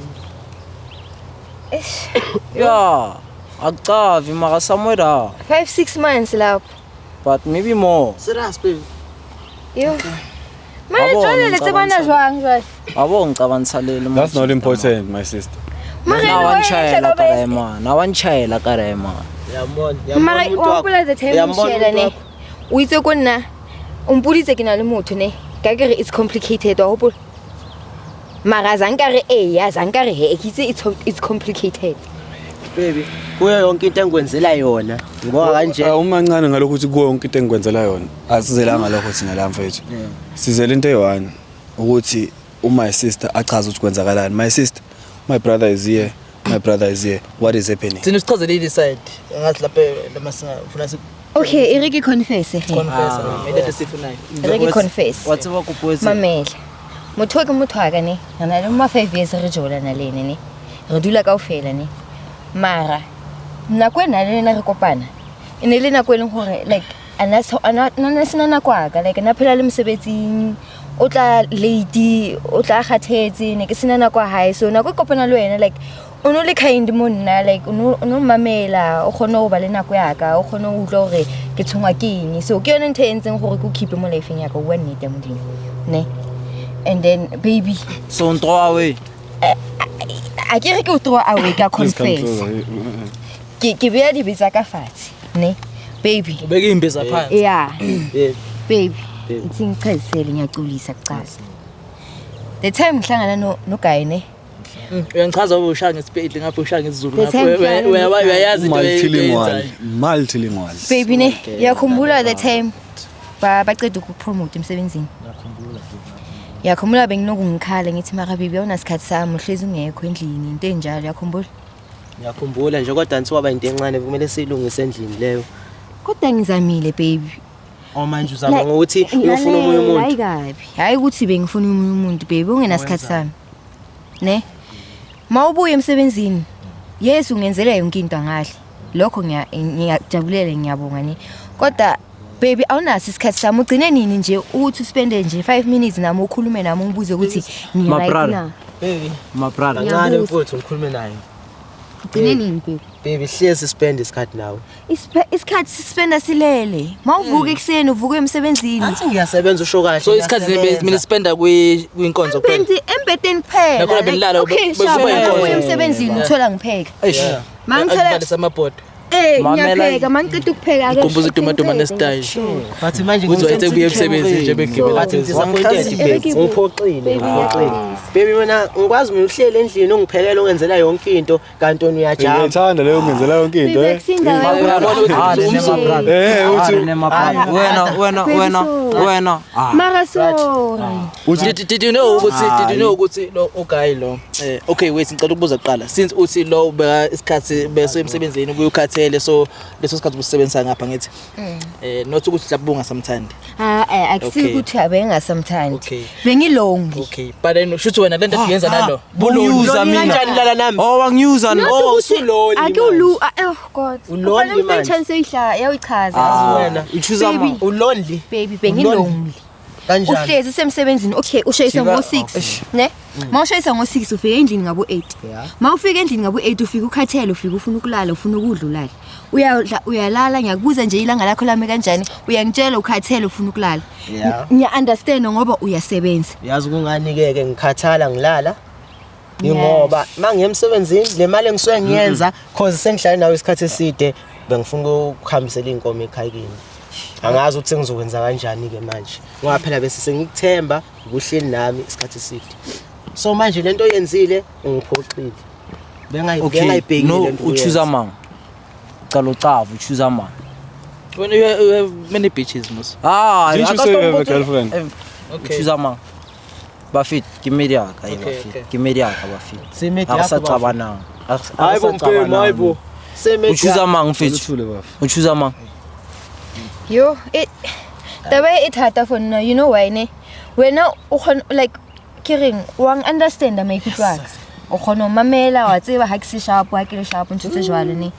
Eish. Yeah. Akucavi mara somewhere there. 5 6 months lapho. But maybe more. Serious baby. Yo. Manje Wabona, jwale le tsebana jwang jwale? Abo ngicabanisa That's not important my sister. Mara Na wena wanchayela uyahleka ka bese. man. Na wanchayela ka man. Uyambona, Mara uyambona umuntu wa wakho. hopola the time o Uyambona nshela umuntu ne. wakho. O itse ko nna o mpoditse ke na le motho ne. Ka ke re it's complicated wa hopola. Mara zanka re eya, zanka re he, ke itse it's complicated. Baby, kuyo yonke into engikwenzela yona. Ngoba kanje Umancane ngalokho ukuthi kuwo yonke into engikwenzela yona. Asizelanga lokho thina la mfethu. Sizele into eyi-one ukuthi my sister achaze ukuthi kwenzakalani. My sister, my brother is here. My brother is here. What is happening? Thina sichazelile iside. Angathi lapha lama singafuna si Okay, e re ke confess ge. confess. Ile sifunayo. E re ke confess. Wa tseba kopo e Mamela. Motho o ke motho wa ka ne. Re na le ma 5 years re jola le ene ne. Re dula kaofela ne. Mara nako e na le ena re kopana. E ne le nako e leng hore like A na sena nako ya ka, like na phela le mosebetsing, o tla late, o tla kgathetse, ne ke sena nako ya hae. So nako e kopana le wena, like o no le kind mo nna, like o no mmamela, o kgone ho ba le nako ya ka, o kgone ho utlwa hore ke tshwenngwa ke eng. So ke yone ntho e entseng gore ke o keep-e mo life-eng ya ka, o bua nnete ya Modimo, ne. And then baby, So on throw away. A ke re ke o throw away, ka Please come confess. closer. Ke beya dibe tsa ka fatshe, ne, baby. Ubeke imbiza phansi. Yeah. Baby. Baby, Baby. ngithi ngichazisele, ngiyaxolisa kuqala. The time ngihlangana no guy, ne. Uyangichaza ube ushaya ngesipedi ngapha, ushaya ngesiZulu The ngapha. time ngihlangana Uyayazi into Multilingual. oyenzayo. Multilingual. Baby, ne, uyakhumbula the time baceda ukupromote emsebenzini? Yakhumbula benginokungikhala ngithi mara baby, awunasikhathi sami, uhlezi ungekho endlini, into enjalo, uyakhumbula? Ngiyakhumbula nje, kodwa ngithi waba into encane, kumele siyilungise endlini leyo. Kodwa ngizamile, baby. Oh, manje uzama ngokuthi uyofuna omunye umuntu? Hayi kabi, hayi ukuthi bengifuna omunye umuntu, baby, ungenasikhathi sami, ne. Mawubuya emsebenzini, yes, ungenzela yonke into angahle, lokho ngiyajabulela, ngiyabonga, ne. Kodwa baby, awunaso isikhathi sami. Ugcine nini nje ukuthi uspende nje 5 minutes nami, ukhulume nami, ungibuze ukuthi My ngi-right brother. na? Baby. My brother. Kancane. Ngiyabuza. Mfowethu, ngikhulume naye. Ugcine nini, baby? Baby, hlezi spend isikhathi nawe. Isikhathi sispenda silele. Mawuvuka ekuseni, uvuka emsebenzini. Angithi ngiyasebenza, usho kahle. So isikhathi ngiyasebenza. mina spenda kwinkonzo kuphela. Embedeni kuphela. Nakhona benilala, Okay, bekuba sharp. inkonzo. Ubuya emsebenzini, uthola ngipheka. Eish. Mangithola Akubalisa amabhodo. Mamela. Ngiyapheka, mangiceda ukupheka ake. Ngikhumbuza uDumaduma nestyle. But manje Uthi wayethe kuye emsebenzini nje begibela But phezulu. disappointed, babe. Ngiphoxile, ngiphoxile. Baby, mina ngikwazi mina uhlele endlini, ungiphekela, ungenzela yonke into, kanti wena uyajamba. Ngiyayithanda leyo, ungenzela yonke into, Baby, eh. akusindawo Uyabona ukuthi Ah, ne, my brother. Eh, Ah, ne, my brother. Wena, wena, Baby, wena, sorry. wena. Ah. Mara sorry. Uthi Did you know ukuthi lo uguy lo, okay, wait, ngicela ukubuza kuqala, since uthi lo ubeka isikhathi bese emsebenzini ubuye ukhathele, so leso sikhathi usebenzisa ngapha, ngithi not ukuthi mhlawumbe ungasamthandi? Ah, akusiyo Okay. ukuthi abengasamthandi. Okay. Bengilonely. Okay, but then shuthi wena lento eyenza nalo Bongiyuza mina. Kanjani lala nami? Oh, wangiyuza. Not Oh, ukuthi usulonely ake ulu oh God. Ulonely Kufanele manje. chance oyihla yayichaza. Ah, Wena. uchoose Baby. ma. Ulonely. Baby, bengilonely. Kanjani? Uhlezi semsebenzini, okay, ushayisa Jika- ngo6, Eish. ne? Mawushayisa ngo6, ufika endlini ngabo 8. Yeah. Mawufika endlini ngabo 8, ufika ukhathele, ufika ufuna ukulala, ufuna ukudla, ulala. Uyadla, uyalala, ngiyakubuza nje ilanga lakho lami kanjani? Uyangitshela ukhathele, ufuna ukulala. Yeah. Ngiya understand ngoba uyasebenza. Yazi kungani-ke ke ngikhathala ngilala? Ingoba mangiye emsebenzini, le mali engisuke ngiyenza, cause sengihlale nawe isikhathi eside, bengifuna ukuhambisela iy'nkomo ekhaya kimi. Angazi ukuthi sengizokwenza kanjani-ke manje, ngoba phela bese sengikuthemba, ubuhleli nami isikhathi eside. So manje lento oyenzile ungiphoxile. Okay. Bengayibhekile No, lento uchoose oyenza. mang. Cala ucava, uchoose mang. When you have many bitches mos. Ah, Didn't you say you have a girlfriend? Okay. Uchoose mang. Bafit, ke media ka e Okay, bafit. okay. Ke media ka bafit. Semedia A re sa yakho, bafo. qabanang. Hayi bo mbhemu, hayi bo. Semedia. Uchoose mang, mfethu? Uthule, bafo. Uchoose mang. Yo, e taba e thata for nna, you know why, ne? Wena o kgona, like ke reng, wa understand maikutlo a ka. O kgona ho mamela, wa tseba ha ke se sharp, ha ke le sharp, ntho tse jwalo, ne.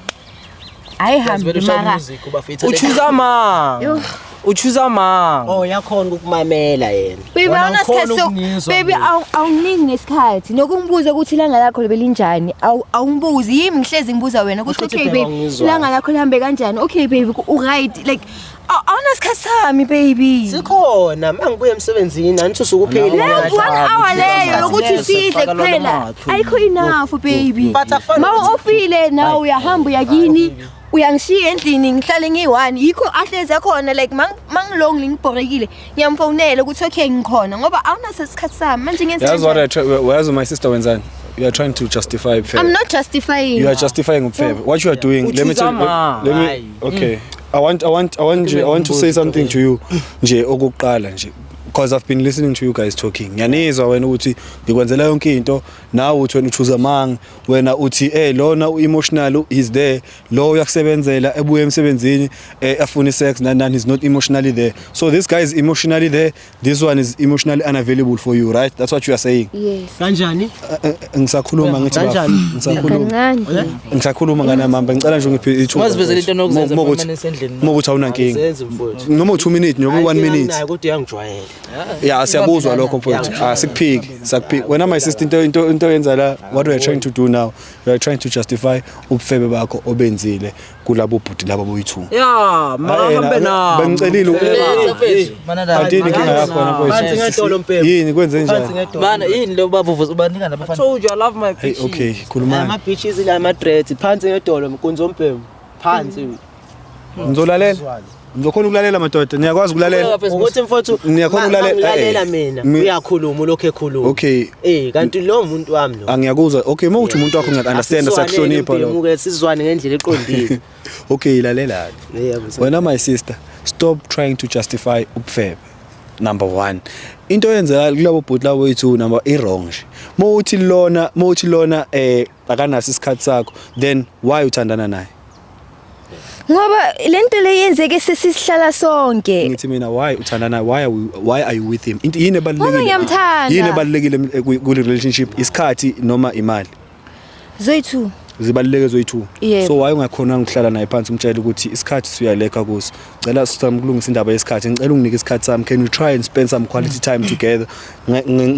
Hayi hambi mara. Music uba fit. Uchoose mang. Yo. Uchoose mang. Oh, yakhona ukukumamela yena. Baby, Wena awunasikhathi awukhoni ukungizwa baby, mina. awunginiki nesikhathi nokungibuza ukuthi ilanga lakho libelinjani. Awungibuzi yimi, ngihlezi ngibuza wena ukuthi Usho ukuthi okay phela baby, awungizwa. ilanga lakho lihambe kanjani? Okay baby, u-right, like awunasikhathi sami, baby. Sikhona mangibuya emsebenzini, angithi usuke uphelile. Leyo one hour leyo yokuthi sidle kuphela ayikho enough, baby. But akufani Ma ofile nawe, uyahamba uyakini, uyangishiya endlini, ngihlale ngiyi-one, yikho ahlezi akhona, like mangilonely, ngibhorekile, ngiyamfonela ukuthi okay, ngikhona, ngoba awunaso isikhathi sami manje, ngenze Yazi what kanjani? I try, yazi my sister wenzani? You are trying to justify ubufebe. I'm not justifying. You are justifying ubufebe. What you are doing, let me tell you, Uchoose let me, okay. I want to say something to you nje okokuqala nje. Because I've been listening to you guys talking. Ngiyanizwa wena ukuthi ngikwenzela yonke into, nawe uthi wena uchoose among, wena uthi lona u-emotional is there, lo uyakusebenzela ebuye emsebenzini afune sex nani nani, is not emotionally there. So this guy is emotionally there, this one is emotionally unavailable for you, right? That's what you are saying. Yes. Kanjani? Ngisakhuluma ngithi bafo. Kanjani? Ngisakhuluma. Kancane. Ngisakhuluma ngane mamba, ngicela nje ungiphe ithuba. Ungazivezela into onokuzenza Mo- uma nisendlini. Mokuthi awunankinga. Angizenzi mfowethu. Noma u2 minutes noma u1 minute. Anginayo kodwa uyangijwayela. Yeah, siyakuzwa lokho mfowethu. Ah, sikuphiki, sikuphiki. Wena my sister, into oyenza la, what we are trying to do now, we are trying to justify ubufebe bakho obenzile kulabo bhuti labo boyi2. Ya, makahambe nami. Bengicelile Letha mfethu. Mana la. Kanti yini inkinga yakho wena Phansi mfowethu? ngedolo mpembe. Yini kwenze Phansi njani? ngedolo. Mana yini lo baba uvuza ubanika I nabafana. told you I love my Hey, bitches. okay, khulumani. Ama bitches ila ama dreads phansi ngedolo mkunzi ompembe. Phansi. Ngizolalela. Ngizokhona ukulalela madoda. Niyakwazi ukulalela? Ukuthi mfowethu Niyakhona ukulalela? Ngilalela Eh, mina. mi- Uyakhuluma ulokhu ekhuluma. Okay. Kanti lo muntu wami lo. Angiyakuzwa. Okay, uma uthi umuntu wakho ngiyaku-understand, siyakuhlonipha lokho. Lokho. Sizwane ngendlela eqondile. Okay, lalela. Yebo. Wena my sister, stop trying to justify ubufebe. Number 1. Into eyenzeka kulabo bhuti labo wethu number i wrong nje. Mawuthi lona akanaso isikhathi sakho, then why uthandana naye? Ngoba lento le yenzeke sesihlala sonke. Ngithi mina why uthandana, why are you with him? Into yini Ngoba ebalulekile? ngiyamthanda. Yini ebalulekile ku relationship, isikhathi noma imali? Zoyi2. Zibaluleke zoyi2. Yebo. So why ungakhona ukuhlala naye phansi umtshele ukuthi isikhathi siyaleka kuso, cela sizame ukulungisa indaba yesikhathi, ngicela unginike isikhathi sami, can we try and spend some quality time together?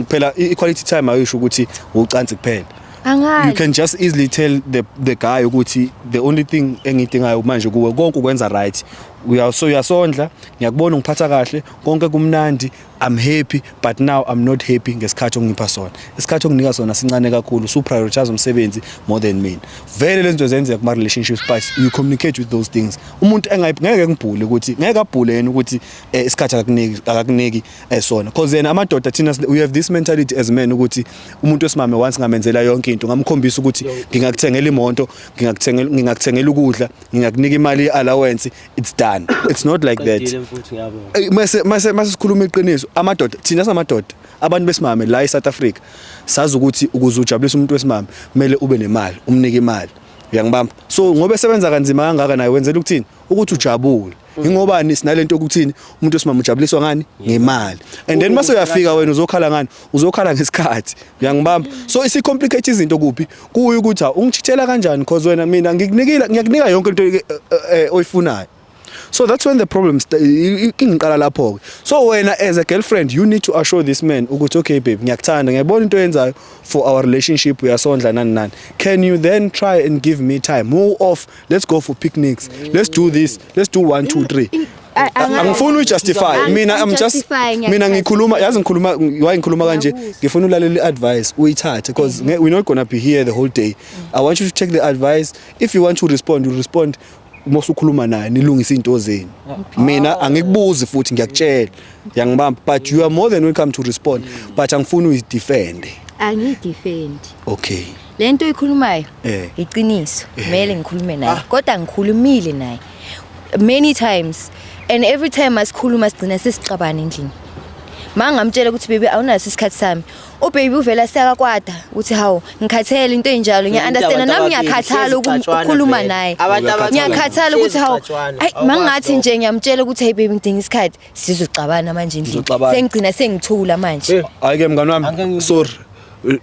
Phela i-quality time ayisho ukuthi ucansi kuphela. You Angali. can just easily tell the guy ukuthi the only thing engidingayo manje kuwe, konke ukwenza right, uyaso uyasondla, ngiyakubona ungiphatha kahle, konke kumnandi, I'm happy, but now I'm not happy ngesikhathi ongipha sona. Isikhathi onginika sona sincane kakhulu, so prioritize umsebenzi more than mina. Vele lezi zinto zenzeka kuma relationships, but you communicate with those things. Umuntu ngeke ngibhule ukuthi ngeke abhule yena ukuthi isikhathi akakuniki sona, because yena amadoda thina we have this mentality as men ukuthi umuntu wesimame once ngamenzela yonke into, ngamkhombisa ukuthi ngingakuthengela imoto, ngingakuthengela ukudla, ngingakunika imali allowance, it's done. It's not like that. Qedile mfowethu, ngiyabonga. Mase sikhuluma iqiniso, amadoda, thina samadoda, abantu besimame la eSouth Africa, sazi ukuthi ukuze ujabulise umuntu wesimame kumele ube nemali, umnike imali, uyangibamba? So ngoba esebenza kanzima kangaka naye wenzela ukuthini? Ukuthi ujabule. Ingobani sinalento yokuthini? Umuntu wesimame ujabuliswa ngani? Ngemali. And then mase uyafika wena uzokhala ngani? Uzokhala ngesikhathi, uyangibamba? So isi-complicate izinto kuphi kuyi ukuthi ha ungichithela kanjani, because wena mina ngikunikile, ngiyakunika yonke into oyifunayo. So that's when the problem ingiqala lapho ke. So wena as a girlfriend, you need to assure this man ukuthi okay babe, ngiyakuthanda, ngiyabona into oyenzayo for our relationship, uyasondla nani nani, can you then try and give me time more off? Let's go for picnics, let's do this, let's do 1 2 3. Angifuni uyijustify mina, I'm just Justify, mina ngikhuluma, yazi ngikhuluma why ngikhuluma kanje? Ngiyakuzwa. Ngifuna ulalela i-advice uyithathe, because we're not gonna be here the whole day. I want you to take the advice. If you want to respond, you respond mosukhuluma naye, nilungise izinto zenu. Mina angikubuzi futhi ngiyakutshela, uyangibamba? But you are more than welcome to respond, but angifuni uyidefend. Angiyidefend. Okay. Lento oyikhulumayo iqiniso. Kumele ngikhulume naye. Kodwa ngikhulumile naye many times, and every time asikhuluma sigcina sesixabana endlini. Mangamtshela ukuthi baby, awunaso isikhathi sami. Ubaby uvela siyakakwata ukuthi hawu, ngikhathele, into enjalo. Ngiya-understand nami, ngiyakhathala ukukhuluma naye. Ngiyakhathala ukuthi hawu, ayi, mangathi nje ngiyamtshela ukuthi hey baby, ngidinga isikhathi, sizoxabana manje endlini. Sizoxabana. Sengigcina sengithula manje. Hayi ke mngani wami, sorry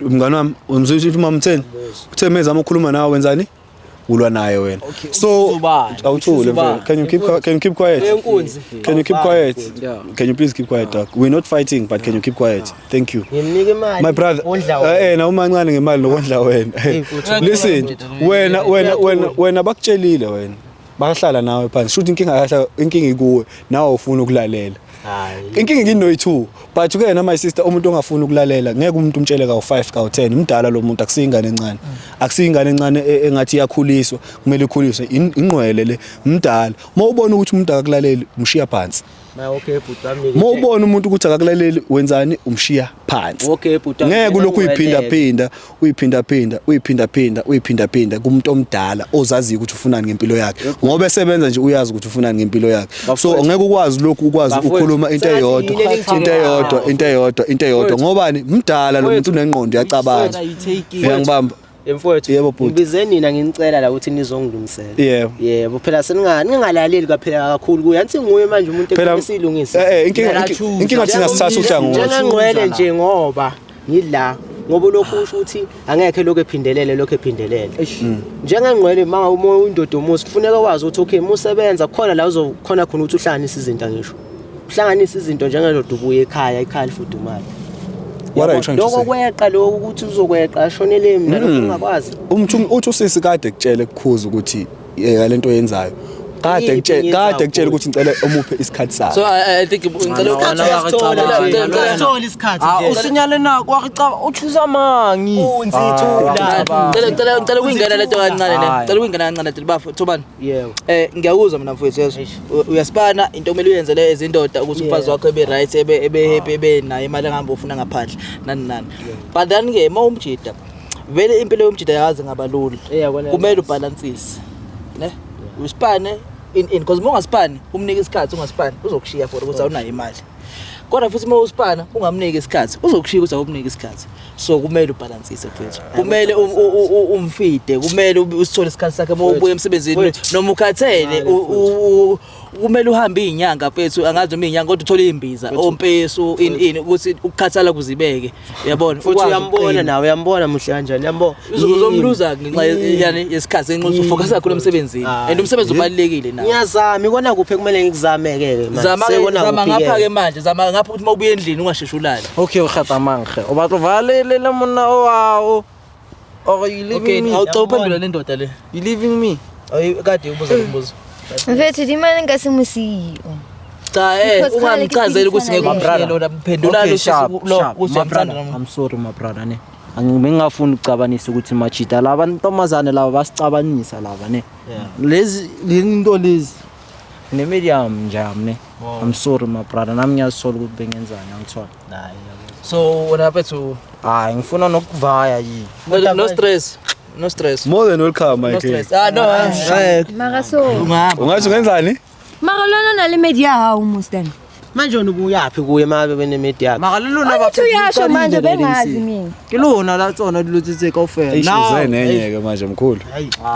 mngani wami, umzwe ukuthi uma mtheni uthe mezama ukukhuluma nawe wenzani? Ulwa naye wena. So Uzubani? awuthule mfethu. Can you keep quiet? Enkunzi. Can you keep quiet? Yeah. Can you please keep quiet, dog? We're not fighting, but can you keep quiet? Thank you. Ngimnika imali. My brother. Wondla wena. Na umancane ngemali nokondla wena. Futhi. Listen, wena bakutshelile, wena bahlala nawe phansi, shuthi inkinga kahle, inkinga ikuwe nawe, ufuna ukulalela. Hayi. Inkinga nginoyi-2, but ke na my sister, umuntu ongafuni ukulalela ngeke umuntu umtshele kawu-5 kawu-10. Umdala lo muntu, akusiyingane encane, akusiyingane encane engathi iyakhuliswa, kumele ikhuliswe. Ingqwele le, mdala. Uma ubona ukuthi umuntu akakulaleli, umshiya phansi. Ma okay bhuti wami. Uma ubona umuntu ukuthi akakulaleli wenzani umshiya phansi. Okay bhuti wami. Ngeke ulokhu uyiphinda phinda uyiphinda phinda uyiphinda phinda uyiphinda phinda kumuntu omdala ozaziyo ukuthi ufunani ngempilo yakhe ngoba esebenza nje uyazi ukuthi ufunani ngempilo yakhe so ngeke ukwazi lokhu ukwazi Bafowethu, ukukhuluma into sengathi eyodwa yini into eyodwa into eyodwa into eyodwa ngobani mdala lo muntu unengqondo uyacabanga uyangibamba Mfowethu, Yebo, bhuti. ngibize nina nginicela la ukuthi nizongilungisela. Yebo. Yebo, phela seninga ningalaleli kwaphela kakhulu kuye. Angithi nguye manje umuntu Phela ekumele siyilungise. eh inkinga inkinga thina sithatha uhlangothi. Njengengqwele nje ngoba ngila ngoba lokhu usho ukuthi angekhe lokho ephindelele lokho ephindelele. Njengengqwele ma uma uyindoda umusi kufuneka wazi ukuthi okay musebenza khona la uzokhona khona ukuthi uhlanganise izinto ngisho. Uhlanganise izinto njengendoda ubuye ekhaya ekhaya lifudumala. What are you trying to Lokho say? kweqa lokho ukuthi uzokweqa ashonele mina lokho ungakwazi. Umthu uthi usisi kade kutshele kukhuza ukuthi yeka lento oyenzayo. Kade Iyiphi kutshele engiyenzayo, kade kutshele bhuti? ukuthi ngicela umuphe isikhathi sakhe. So I think ngicela Uyasithola isikhathi Ah, nje. o senya le nako wa re caba o thusa mangi. Unzi thula. ngicela ngicela ngicela ukuyingena lento kancane le. Hayi. Ngicela ukuyingena kancane lento bafo Thobani. Yebo. Ngiyakuzwa mina mfowethu yezwa. Uyasipana into okumele uyenze le ezindoda ukuthi umfazi wakho ebe right ebe ebe happy ebe nayo imali engahambe ufuna ngaphandle nani nani. But then ke uma umjida vele impilo yomjida yazi ngabalula. Yeah, kona Kumele ubalansise. Ne? Usipane in because uma ungasipani umnike isikhathi ungasipani uzokushiya for ukuthi awunayo imali. Kodwa futhi uma usipana ungamniki isikhathi uzokushiya ukuthi awumniki isikhathi. So kumele ubalansise mfethu. Kumele umfide, kumele usithole isikhathi sakhe uma ubuya emsebenzini noma ukhathele kumele uhambe izinyanga mfethu angazi noma izinyanga kodwa uthole imbiza ompesu in ukuthi ukukhathala kuzibeke uyabona Futhi ukwazi uyambona ukuqina. nawe uyambona muhle kanjani uyambona. Uzomluza ngenxa yani yesikhathi ngenxa yokuthi ufocus kakhulu emsebenzini Hayi. and umsebenzi ubalulekile nawo. Ngiyazama ikona kuphi ekumele ngikuzame ke manje. Zama Sekona zama kuphi-ke? ngapha ke manje zama ngapha ukuthi mawubuya endlini ungasheshe ulale. Okay, o kgetha mang ge? O batla va le le le monna o wa o. Or you leaving Okay, me? awucela uphendule le ndoda le. You leaving me? Ayi kade ubuza lo mbuzo. Mfethu dimane nka se mo siyo. Cha Because kgale ke ungamchazeli ukuthi ngeke phikisana umshiye le. lona phendula Okay, lo sharp, sisi lo sharp. ukuthi My uyamthanda brother, noma. I'm sorry my brother ne. Bengingafuni ukucabanisa ukuthi majita laba ntombazane laba basicabanisa laba ne. Lezi into lezi ne medium nje ne. I'm sorry my brother nami ngiyazisola ukuthi bengenzani angithola. So wena mfethu Hayi ngifuna nokuvaya yini. no stress. No stress. More than welcome my No king. stress. Ah no. Mara so Ungahamba. Ungathi ungenzani? mara lona o na le medi ya hao mostan. Manje wena ubuyaphi kuye uma bene media yakho? Mara le lona Angithi uyasho manje bengazi mina. Ke lona la tsona dilo tse tse kaofela. Eish uze nenye ke manje mkhulu.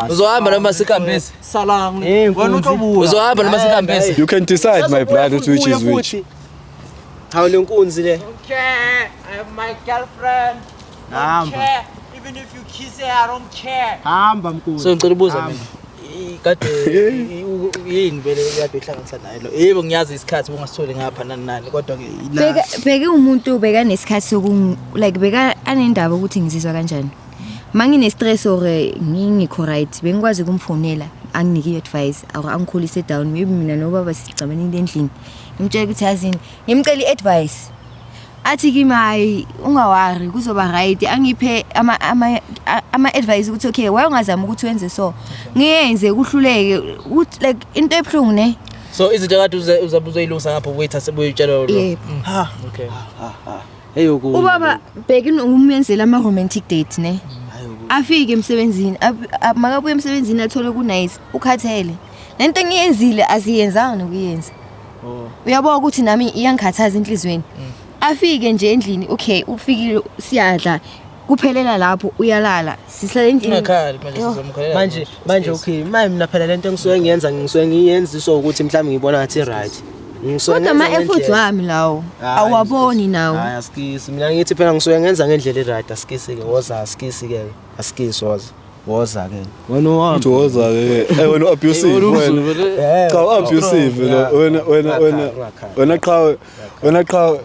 Uzohamba noma sikhambise. Salang. Eh, Wena nkunzi. utobuya. Uzohamba noma sikhambise. You can decide my brother which is which. Hawu le nkunzi le. Care. I have my girlfriend. Hamba. Even if you kiss her, I don't care. Hamba mkhulu. So ngicela ubuza mina. Kade yini vele kade ihlanganisa naye lo. Yebo ngiyazi isikhathi ungasitholi ngapha nani nani kodwa ke la Beka bheke umuntu beka nesikhathi soku like beka anendaba ukuthi ngizizwa kanjani. Mangine stress or ngingekho right bengikwazi ukumfonela anginike i-advice or angikhulise down maybe mina nobaba sicabana endlini. Ngimtshela ukuthi yazini ngimcela i-advice. Athi kimi hayi ungawari kuzoba right angiphe ama ama ama advice ukuthi okay why ungazama ukuthi wenze so ngiyenze kuhluleke ukuthi like into ebuhlungu ne So izinto kade uzabe uzoyilungisa ngapha ubuyithatha sebuyitshela lo. Yebo. Okay. Hey uku. Ubaba bheke umenzela ama romantic date ne. Afike emsebenzini makabuye emsebenzini athole ku nice ukhathele. Lento engiyenzile aziyenzanga nokuyenza. Uyabona ukuthi nami iyangikhathaza enhlizweni. Afike nje endlini okay ufikile siyadla kuphelela lapho uyalala sihlala endlini. Ungakhali manje Yo. sizomkhalela. Manje manje okay, manje mina phela lento engisuke ngiyenza ngisuke ngiyenziswa ukuthi mhlawumbe ngibona ngathi right. Ngisuke Kodwa ngenza ama efforts ngendlela. wami lawo Hayi, awaboni nawo. Hayi asikisi. Mina ngithi phela ngisuke ngenza ngendlela e-right asikisi ke. Woza asikisi ke. Asikisi woza. Woza ke. Wena Uthi uhamba. woza ke. Eh wena abusive wena. Cha abusive lo wena wena wena wena qhawe wena qhawe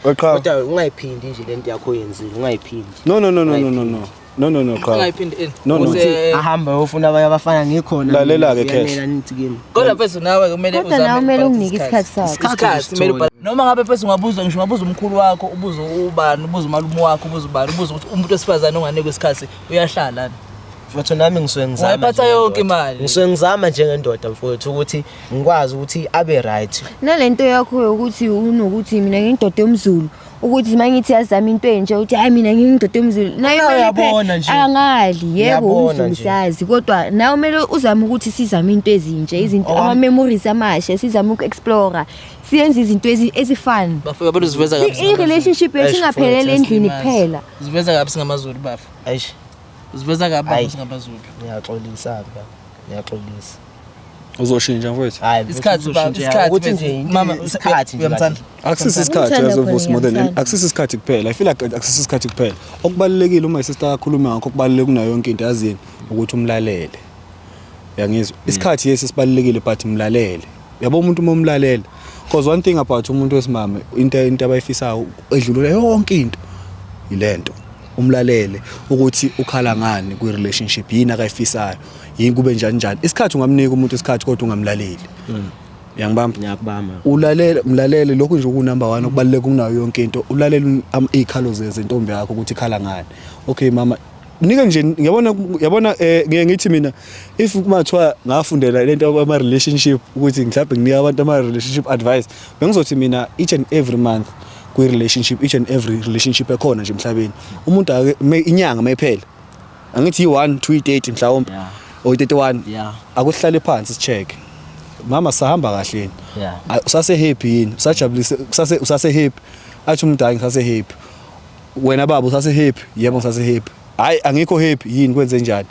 weqhawe. Kodwa ungayiphindi nje lento yakho oyenzile, ungayiphindi. No no no no no no no. No no no qhawe. Ungayiphindi ini. No, no. Ukuthi, Ahamba uyofuna abanye abafana ngikhona. Lalela-ke, Cash. Uyanela nithi kimi. Kodwa mfethu nawe kumele Kodwa nawe kumele unginike isikhathi sakho. Isikhathi kumele noma ngabe mfethu ungabuza ngisho ungabuza umkhulu wakho, ubuze ubani, ubuze umalume wakho, ubuze ubani, ubuze ukuthi umuntu wesifazane onganikwa isikhathi uyahlala. Mfowethu nami ngisuke ngizama. Ungayiphatha njengendoda. yonke imali. Ngisuke ngizama njengendoda mfowethu ukuthi ngikwazi ukuthi abe right. Nalento yakho yokuthi unokuthi mina ngiyindoda yomZulu, ukuthi mangithi yazama into enje uthi hayi mina ngiyindoda yomZulu. Naye Nawe kumele uyabona nje. Angali, yebo Uyabona umZulu nje. siyazi, kodwa nawe kumele uzame ukuthi sizame into ezintsha, izinto Owam- ama memories amasha, sizame uku-explore. Siyenze izinto ezifun. Bafo yabona uziveza kabi. I-relationship yethu Eish, ingapheleli mfowethu, endlini kuphela. Uziveza kabi singamaZulu bafo. Eish, Uziveza kabi Ayi. bafo singamaZulu. ngiyaxolisa baba. Ngiyaxolisa. Uzoshintsha mfowethu. Hayi, Isikhathi baba, uzoshintsha. isikhathi Ukuthi mfethu. nje into- Mama, isikhathi nje uyamthanda? kahle. Akusisi isikhathi Ngimthanda yazi khona, Vusi more than ngiyamthanda. akusisi isikhathi kuphela. I feel like akusisi isikhathi kuphela. Okubalulekile uma isister akhuluma ngakho okubaluleke kunayo yonke into yazini ukuthi umlalele. Uyangizwa? Isikhathi yes sibalulekile but mlalele. Yabo umuntu uma umlalela. Because one thing about umuntu wesimame into abayifisayo edlulula yonke into ilento. Umlalele ukuthi ukhala ngani kwi relationship yini akayifisayo yini kube njani njani. Isikhathi ungamnika umuntu isikhathi kodwa ungamlaleli. Uyangibamba? Ngiyakubamba. Ulalele, mlalele lokhu nje ku-number 1 okubaluleke kunayo yonke into. Ulalele iy'khalo zentombi yakho ukuthi ikhala ngani. Okay mama, nika nje ngiyabona yabona ngiye ngithi mina if kumathiwa ngafundela lento ama relationship ukuthi mhlawumbe nginika abantu ama relationship advice, bengizothi mina each and every month kwi relationship, each and every relationship ekhona nje emhlabeni, umuntu ake inyanga mayiphela angithi i1 2 30 mhlawumbe Yeah. or 31 Yeah. akuhlale phansi sicheck mama sahamba kahle yini. Yeah. Usase happy yini, usajabulise, usase happy, athi umuntu hayi ngisase happy, wena baba usase happy, yebo ngisase happy, hayi angikho happy yini, kwenze njani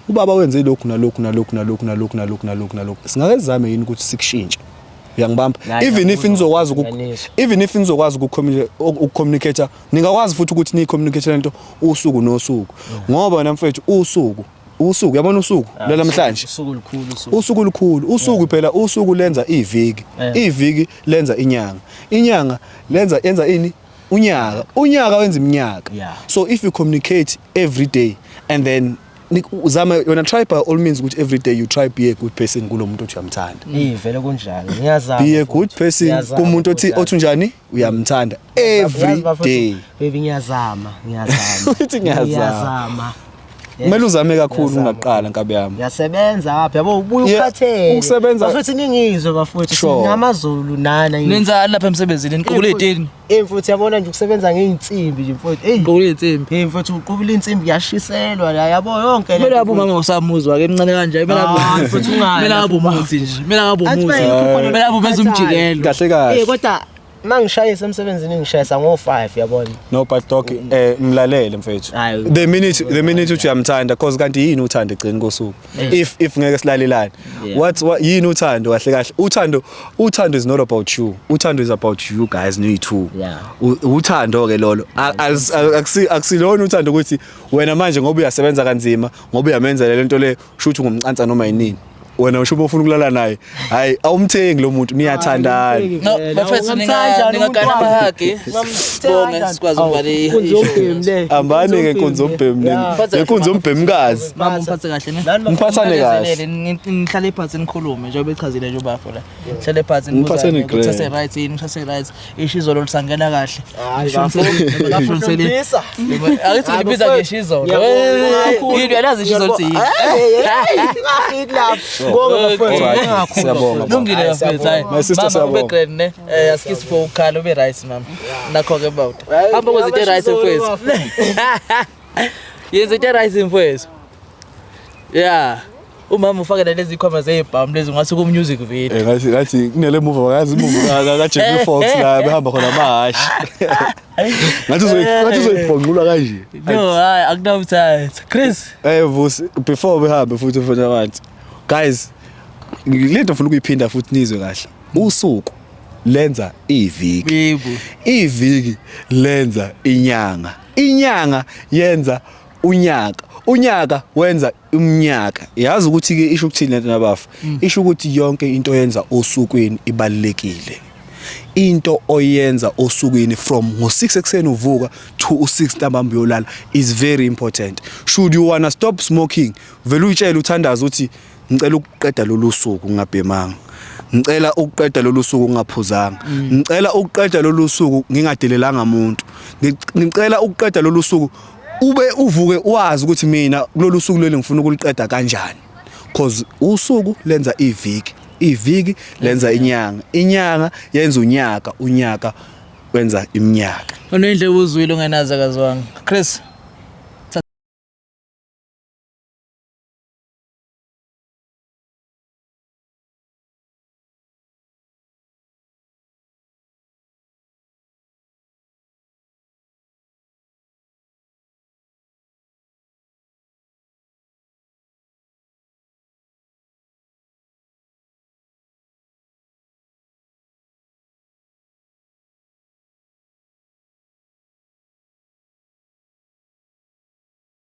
ubaba wenze lokhu nalokhu nalokhu nalokhu nalokhu nalokhu nalokhu nalokhu, singake sizame yini ukuthi sikushintshe. Uyangibamba? La, Even if ngiyakuzwa, nizokwazi ngiyaniswa. even if nizokwazi ukucommunicate, ningakwazi futhi ukuthi niyi-communicate lento usuku nosuku, ngoba wena mfethu usuku uyabona usuku lwanamhlanje Usuku olukhulu usuku. usuku olukhulu usuku phela usuku lenza iviki, Yeah. iviki lenza inyanga, inyanga lenza yenza ini unyaka, unyaka wenza iminyaka. Yeah. So if you communicate every day and then uzame wena try by all means ukuthi every day you try be a good person kulo muntu othi uyamthanda. Eh vele kunjalo. Ngiyazama. Be a good mfowethu. person Ngiyazama, kumuntu othi mfowethu. othi unjani uyamthanda Yazi every bafowethu, day. Baby ngiyazama, ngiyazama. Uthi ngiyazama. Ngiyazama. Kumele uzame kakhulu Ngiyazama. unaqala nkabi yami. Ngiyasebenza apha yabo ubuye Yeah, ukhathele. ukusebenza- Bafethu ningizwe bafethu Sure. singamaZulu nana. Nenzani lapha emsebenzini? Niqukule itini. Eh mfowethu yabona nje ukusebenza ngey'nsimbi nje mfowethu. Hey. Niqukule insimbi. Hey mfowethu uqubula insimbi kuyashiselwa la yabo yonke le Kumele nto, abe umama usamuzwa ke emncane kanje. Kumele abe Ah, mfowethu ungayi Kumele abe lapho. umuthi nje. Kumele abe Athi umuthi. bayikho khona Kumele abe umenza umjikelo. Kahle kahle. Eh kodwa mangishayisa emsebenzini ngishayisa ngo5 yabona. No but dog mlalele mfethu. Hayi. The minute uthi uyamthanda cause kanti yini uthando egcini kosuku. If ngeke silalelane. Yeah. What yini uthando kahle kahle? Uthando is not about you. Uthando is about you guys niyi two. Yeah. Uthando ke lolo. Akusilona uthando ukuthi wena manje ngoba uyasebenza kanzima, ngoba uyamenzela lento le usho ukuthi ungumcansa noma yinini. Wena usho uma ufuna ukulala naye. Hayi awumthengi lo muntu niyathandana. No, bafethu ningagana amahagi. Sibonge sikwazi ukuvala i- Hambani ke nkunzi yombhemu nenkunzi yombhemukazi. Mama umphathe kahle ne? Niphathane kahle. Nihlale phansi nikhulume njengoba echazile nje ubafo la. Nihlale phansi Niphathane nibuzane ukuthi grand. sase right yini, sase right. Ishizolo lisangena kahle. Hayi, Isho Ngifundisa. Akithi ngibiza ngeshizolo. Yini uyazi ishizolo ukuthi yini? Ngafiki lapho. Ngibonge bafowethu. Alright, Ngibonge kakhulu, siyabonga, bafowethu. Lungile Hayi, bafethu hayi. My sister, Mama ube siyabonga. grand ne. Asikisi for ukhala ube right mama. Nakho ke bawuta. Hamba kwenza into right mfethu. Yenza into right mfethu. Yeah. Umama ufake nalezi khwama zeyibhamu lezi ngathi ku music video. Ngathi kunele movie bakazi movie ka Jamie Foxx la behamba khona amahhashi. Ngathi uzoyibhonqula kanje. No, hayi akunamthatha. Chris, Vusi before behambe futhi mfana abantu. Guys, lento ngifuna ukuyiphinda futhi nizwe kahle. Usuku lenza iviki. yebo. Iviki lenza inyanga. Inyanga yenza unyaka. Unyaka wenza umnyaka. Yazi ukuthi ke isho ukuthini lento nabafa. Isho ukuthi yonke into oyenza osukwini ibalulekile. Into oyenza osukwini from ngo6 ekseni uvuka to u6 ntambama uyolala is very important. Should you wanna stop smoking, vele uyitshele uthandaza uthi ngicela ukuqeda lolu suku ngingabhemanga. Ngicela ukuqeda lolu suku ngingaphuzanga. Ngicela ukuqeda lolu suku ngingadelelanga umuntu. Ngicela ukuqeda lolu suku Ube uvuke wazi ukuthi mina kulolu suku leli ngifuna ukuliqeda kanjani, cause usuku lenza iviki, iviki lenza inyanga, inyanga yenza unyaka, unyaka wenza iminyaka. Unendlebe uzwile, ungenazo akazwanga. Chris.